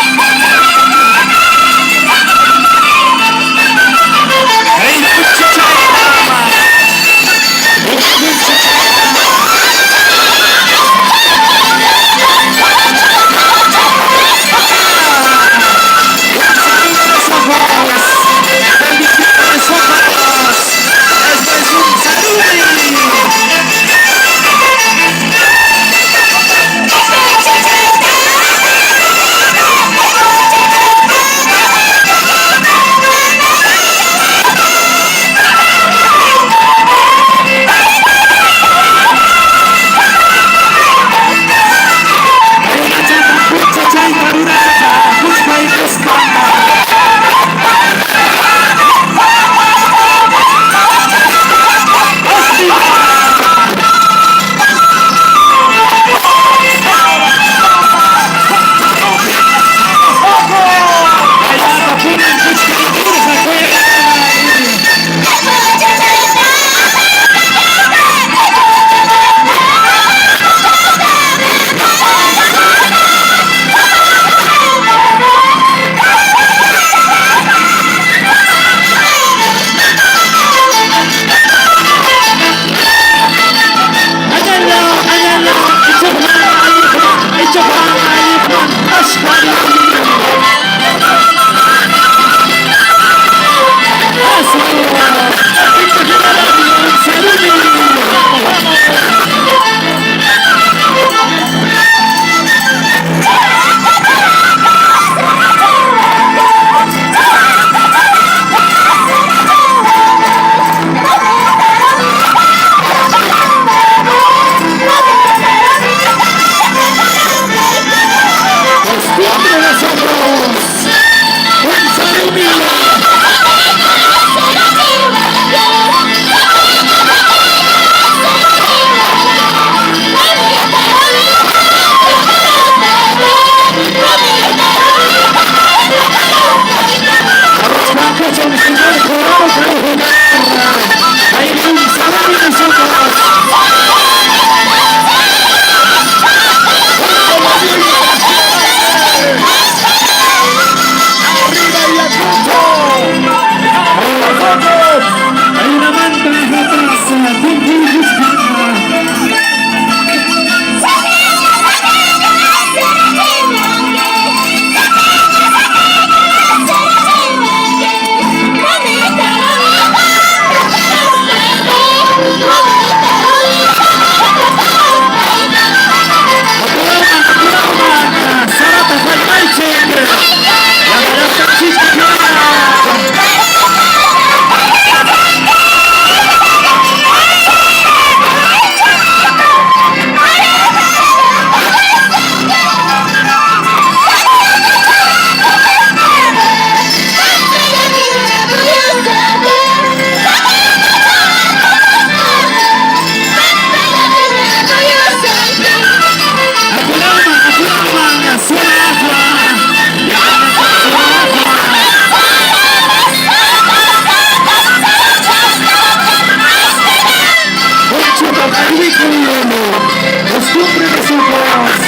Speaker 2: costumbre de Socos.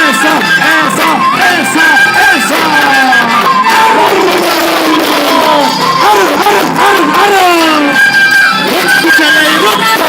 Speaker 2: ¡Eso, eso, eso, eso! ¡Arr, arr, arr, arr! ¡Escucha la irrupto!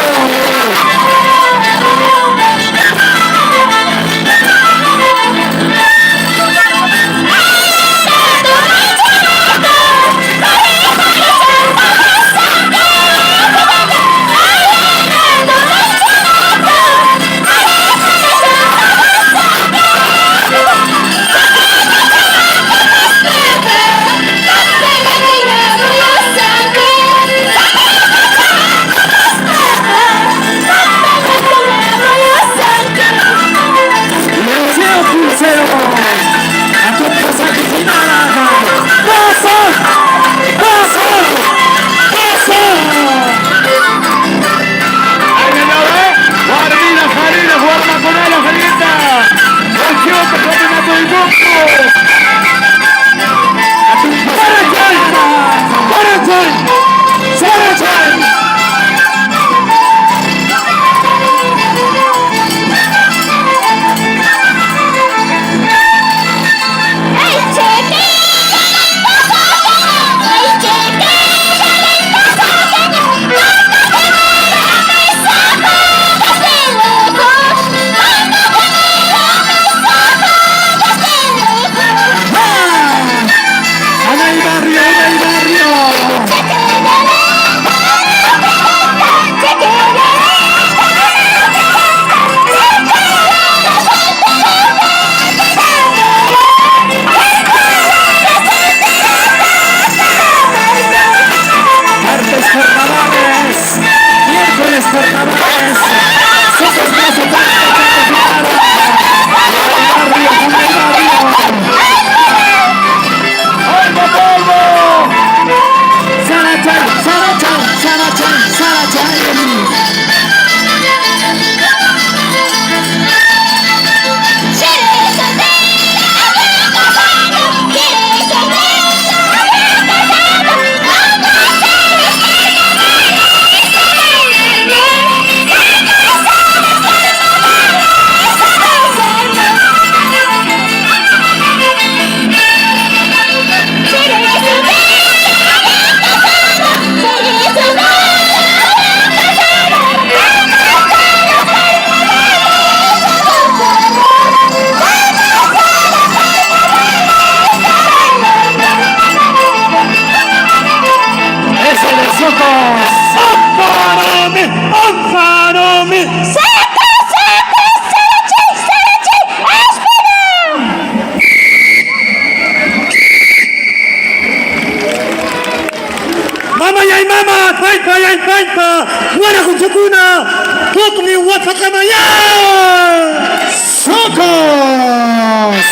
Speaker 2: ¡Liceo Pulseo! ¡A tu pasaje final! ¡Pasa! ¡Pasa! ¡Pasa! ¡Ahí viene, eh! ¡Guardinas, Jarina, Guarmaconala, Jarita! ¡Campeón, campeonato del mundo! ¡Sarachay! ¡Sarachay! ¡Sarachay! ¡En el barrio, en el barrio! Martes carnavales, miércoles carnavales, somos Plaza Barrio, en el barrio. ¡Polvo, polvo! ¡Sarachay, Sarachay, Sarachay, Sarachay! ¡Ese de Socos!
Speaker 4: ¡Ampárame! ¡Ampárame! Mama yay mama, paypa yay paypa, waraquchakuna, hukmi wapakamaya!
Speaker 2: ¡Socos!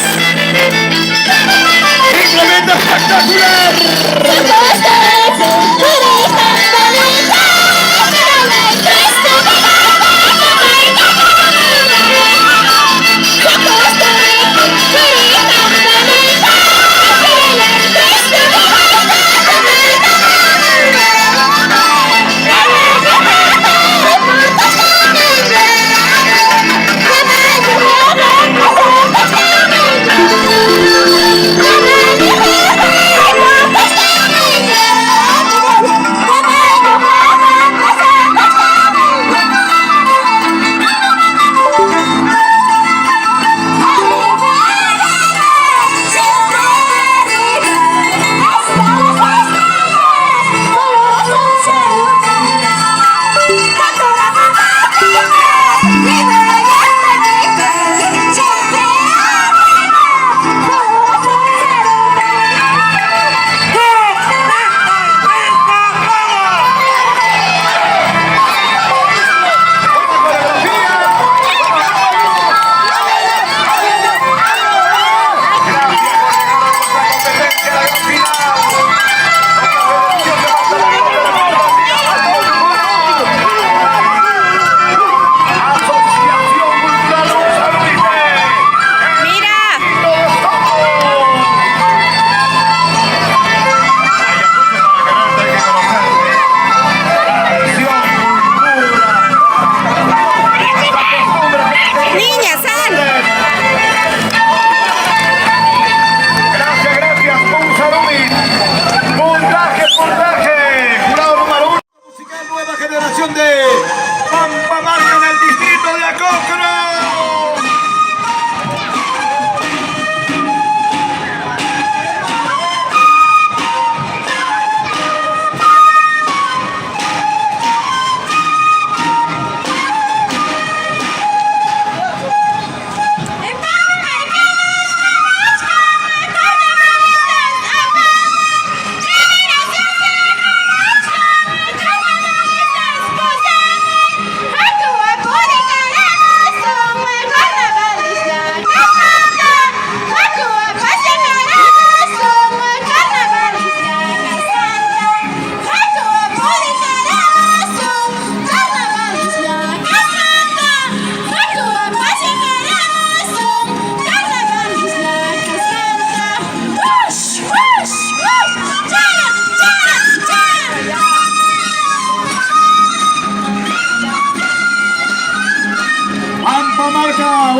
Speaker 2: ¡Implemento espectacular!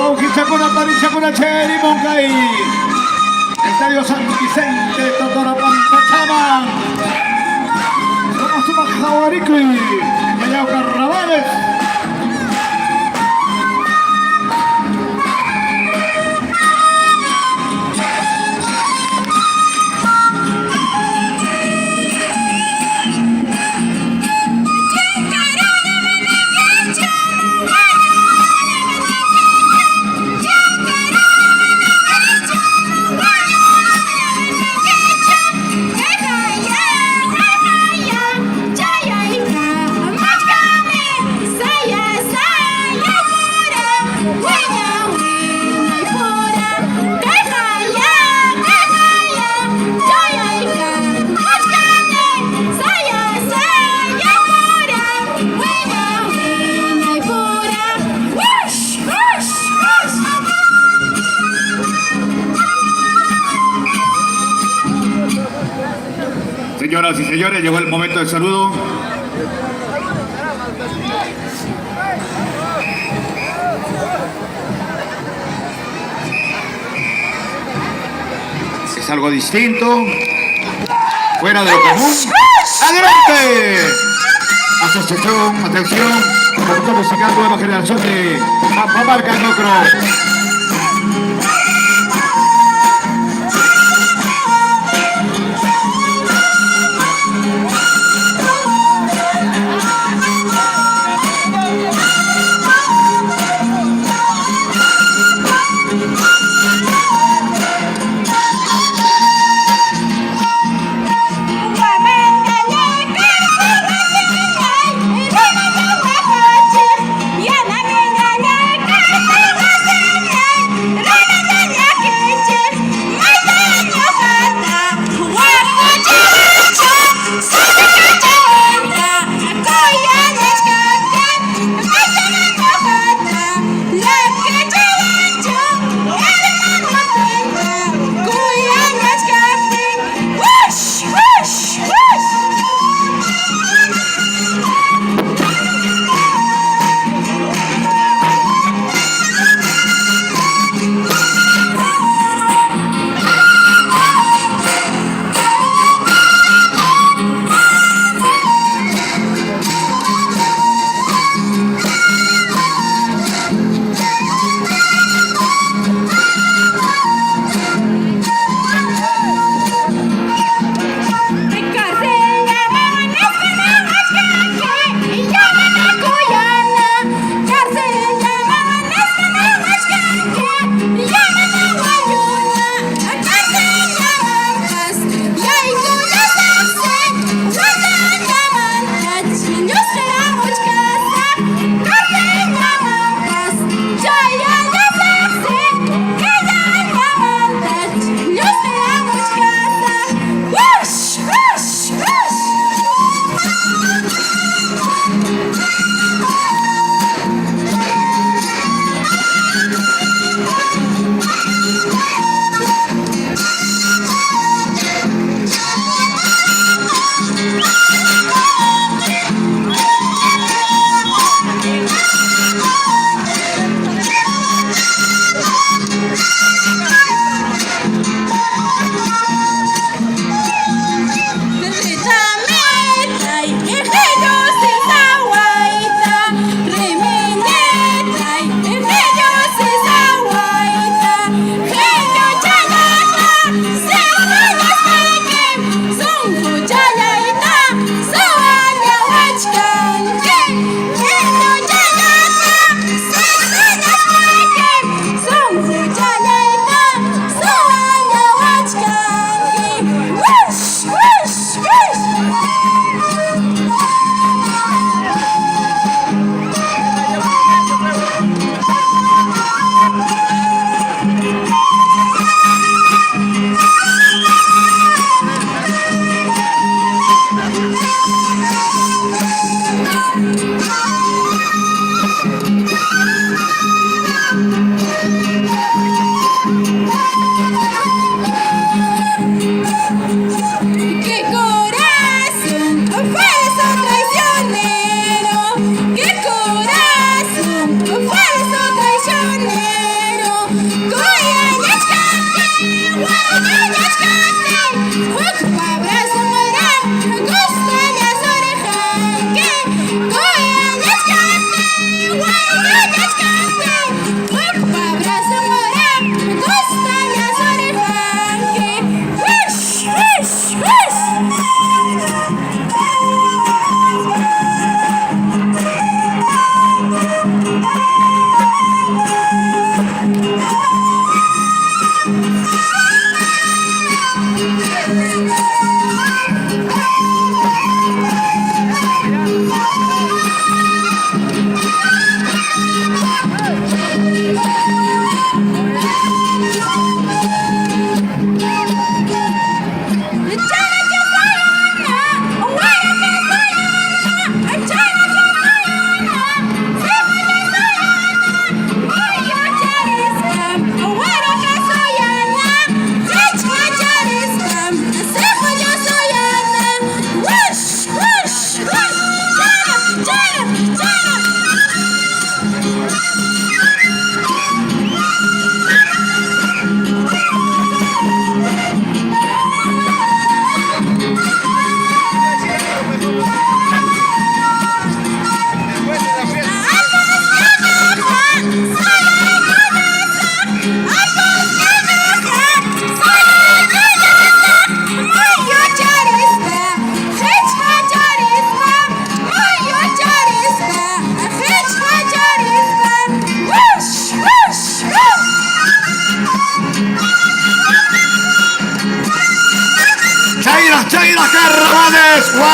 Speaker 3: Wawqichakuna, panichakuna, chayarimun kay Estadio San Vicente Totora Pampachaman. Sumaq sumaq qhawarikuy, Callao Carnavales. Señoras y señores, llegó el momento del saludo. Es algo distinto, fuera de lo común. ¡Adelante! Asociación, atención, Conjunto Musical Nueva Generación de Pampamarca Locro.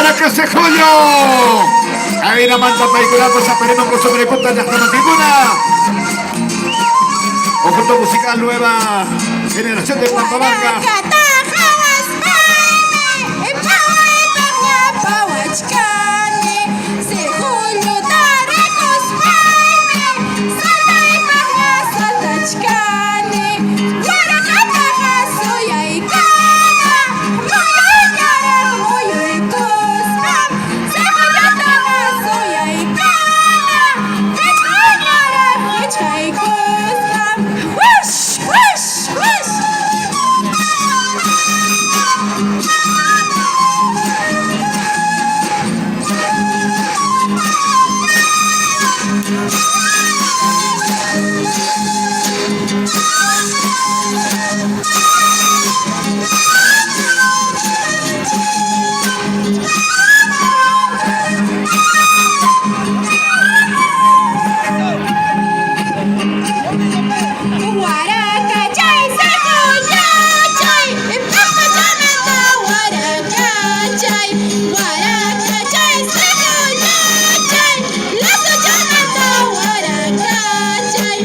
Speaker 2: Huaraca Sejulio. Chaynamanta paykunapas apariman costumbre llaqtamasikuna. Conjunto musical nueva generación de Pampamarca.
Speaker 7: Wish, wish, wish! Waraka chay chay, papachamanta waraka chay, waraka chay chay, lazo waraka chay,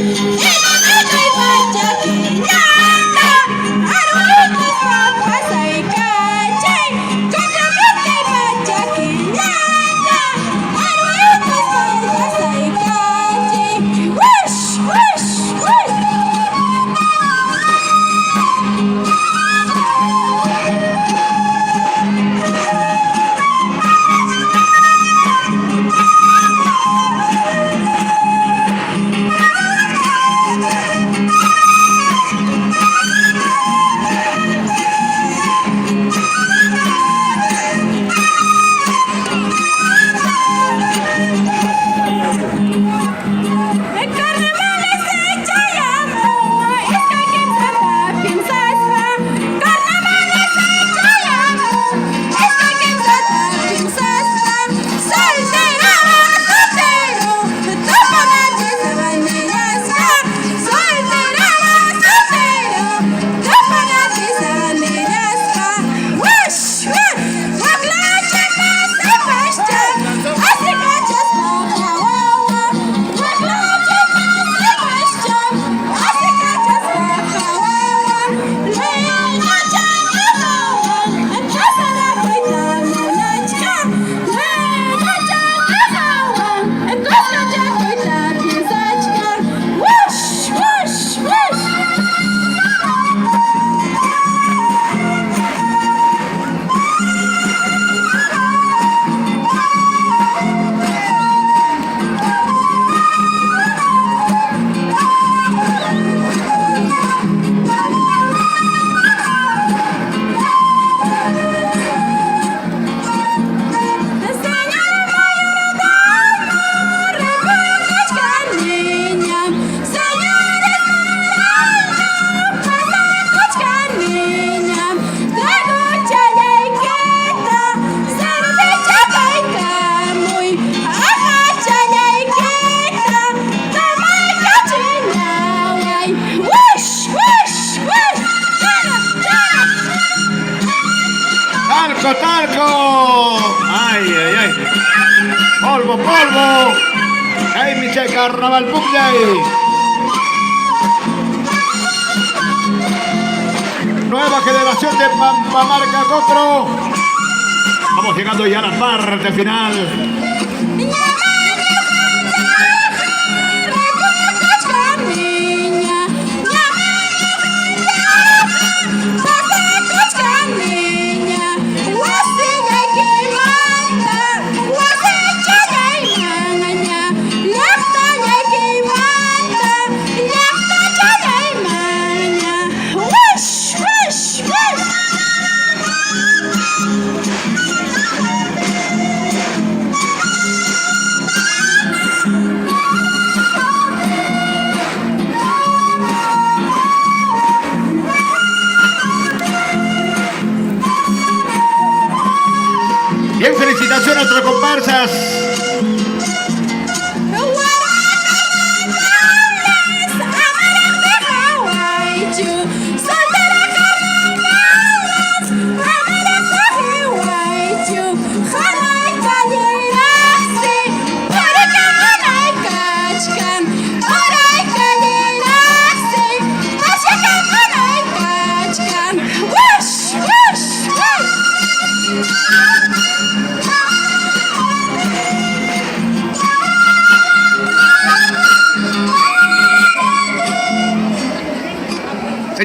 Speaker 7: imamikay pachakillata, arwikuspa pasaykachay, chakramikay pachakillata, arwikuspa pasaykachay, wish, wish, wish. Carnavales de Chayamo, es que piensaspa. Carnavales de Chayamo, es que piensaspa. Soltero, soltero, toponache sabanillaspa. Soltero, soltero, toponache sabanillaspa. Wish, wish, waklache pasipashcha, asikachaspa kawawa. Waklache pasipashcha, asikachaspa kawawa. Leñacha ñuqawan, kasarakuyta munachka. Leñacha ñuqawan, kuskachakuyta piensachka. Wish, wish, wish. Señor mayordomo, repuchka niña. Señor pasakuchka niña. Traguchallaykita, servichapaykamuy. Ajachallaykita, tomaykachinaway. Wish, wish, wish. Chara, chara.
Speaker 2: ¡Talco, talco! ¡Ay, ay, ay! ¡Polvo, polvo! ¡Ay, mi che carnaval puklay! Nueva generación de Pampamarca Cocro. Vamos llegando ya a la parte final.
Speaker 7: Wish, wish, wish!
Speaker 2: Bien, felicitaciones a nuestras comparsas.
Speaker 7: Soltera carnavales,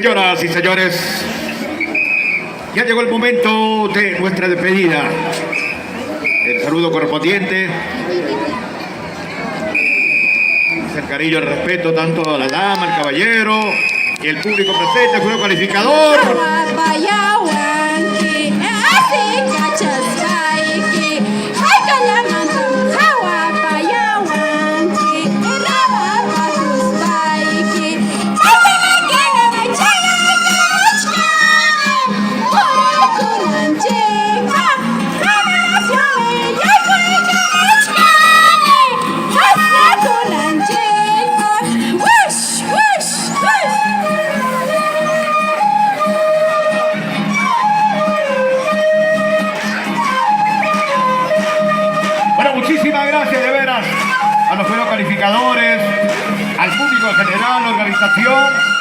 Speaker 2: Señoras y señores, ya llegó el momento de nuestra despedida. El saludo correspondiente. El cariño, el respeto tanto a la dama, al caballero y el público presente, el jurado calificador. Bueno, muchísimas gracias de veras a los buenos calificadores, al público en general, la organización.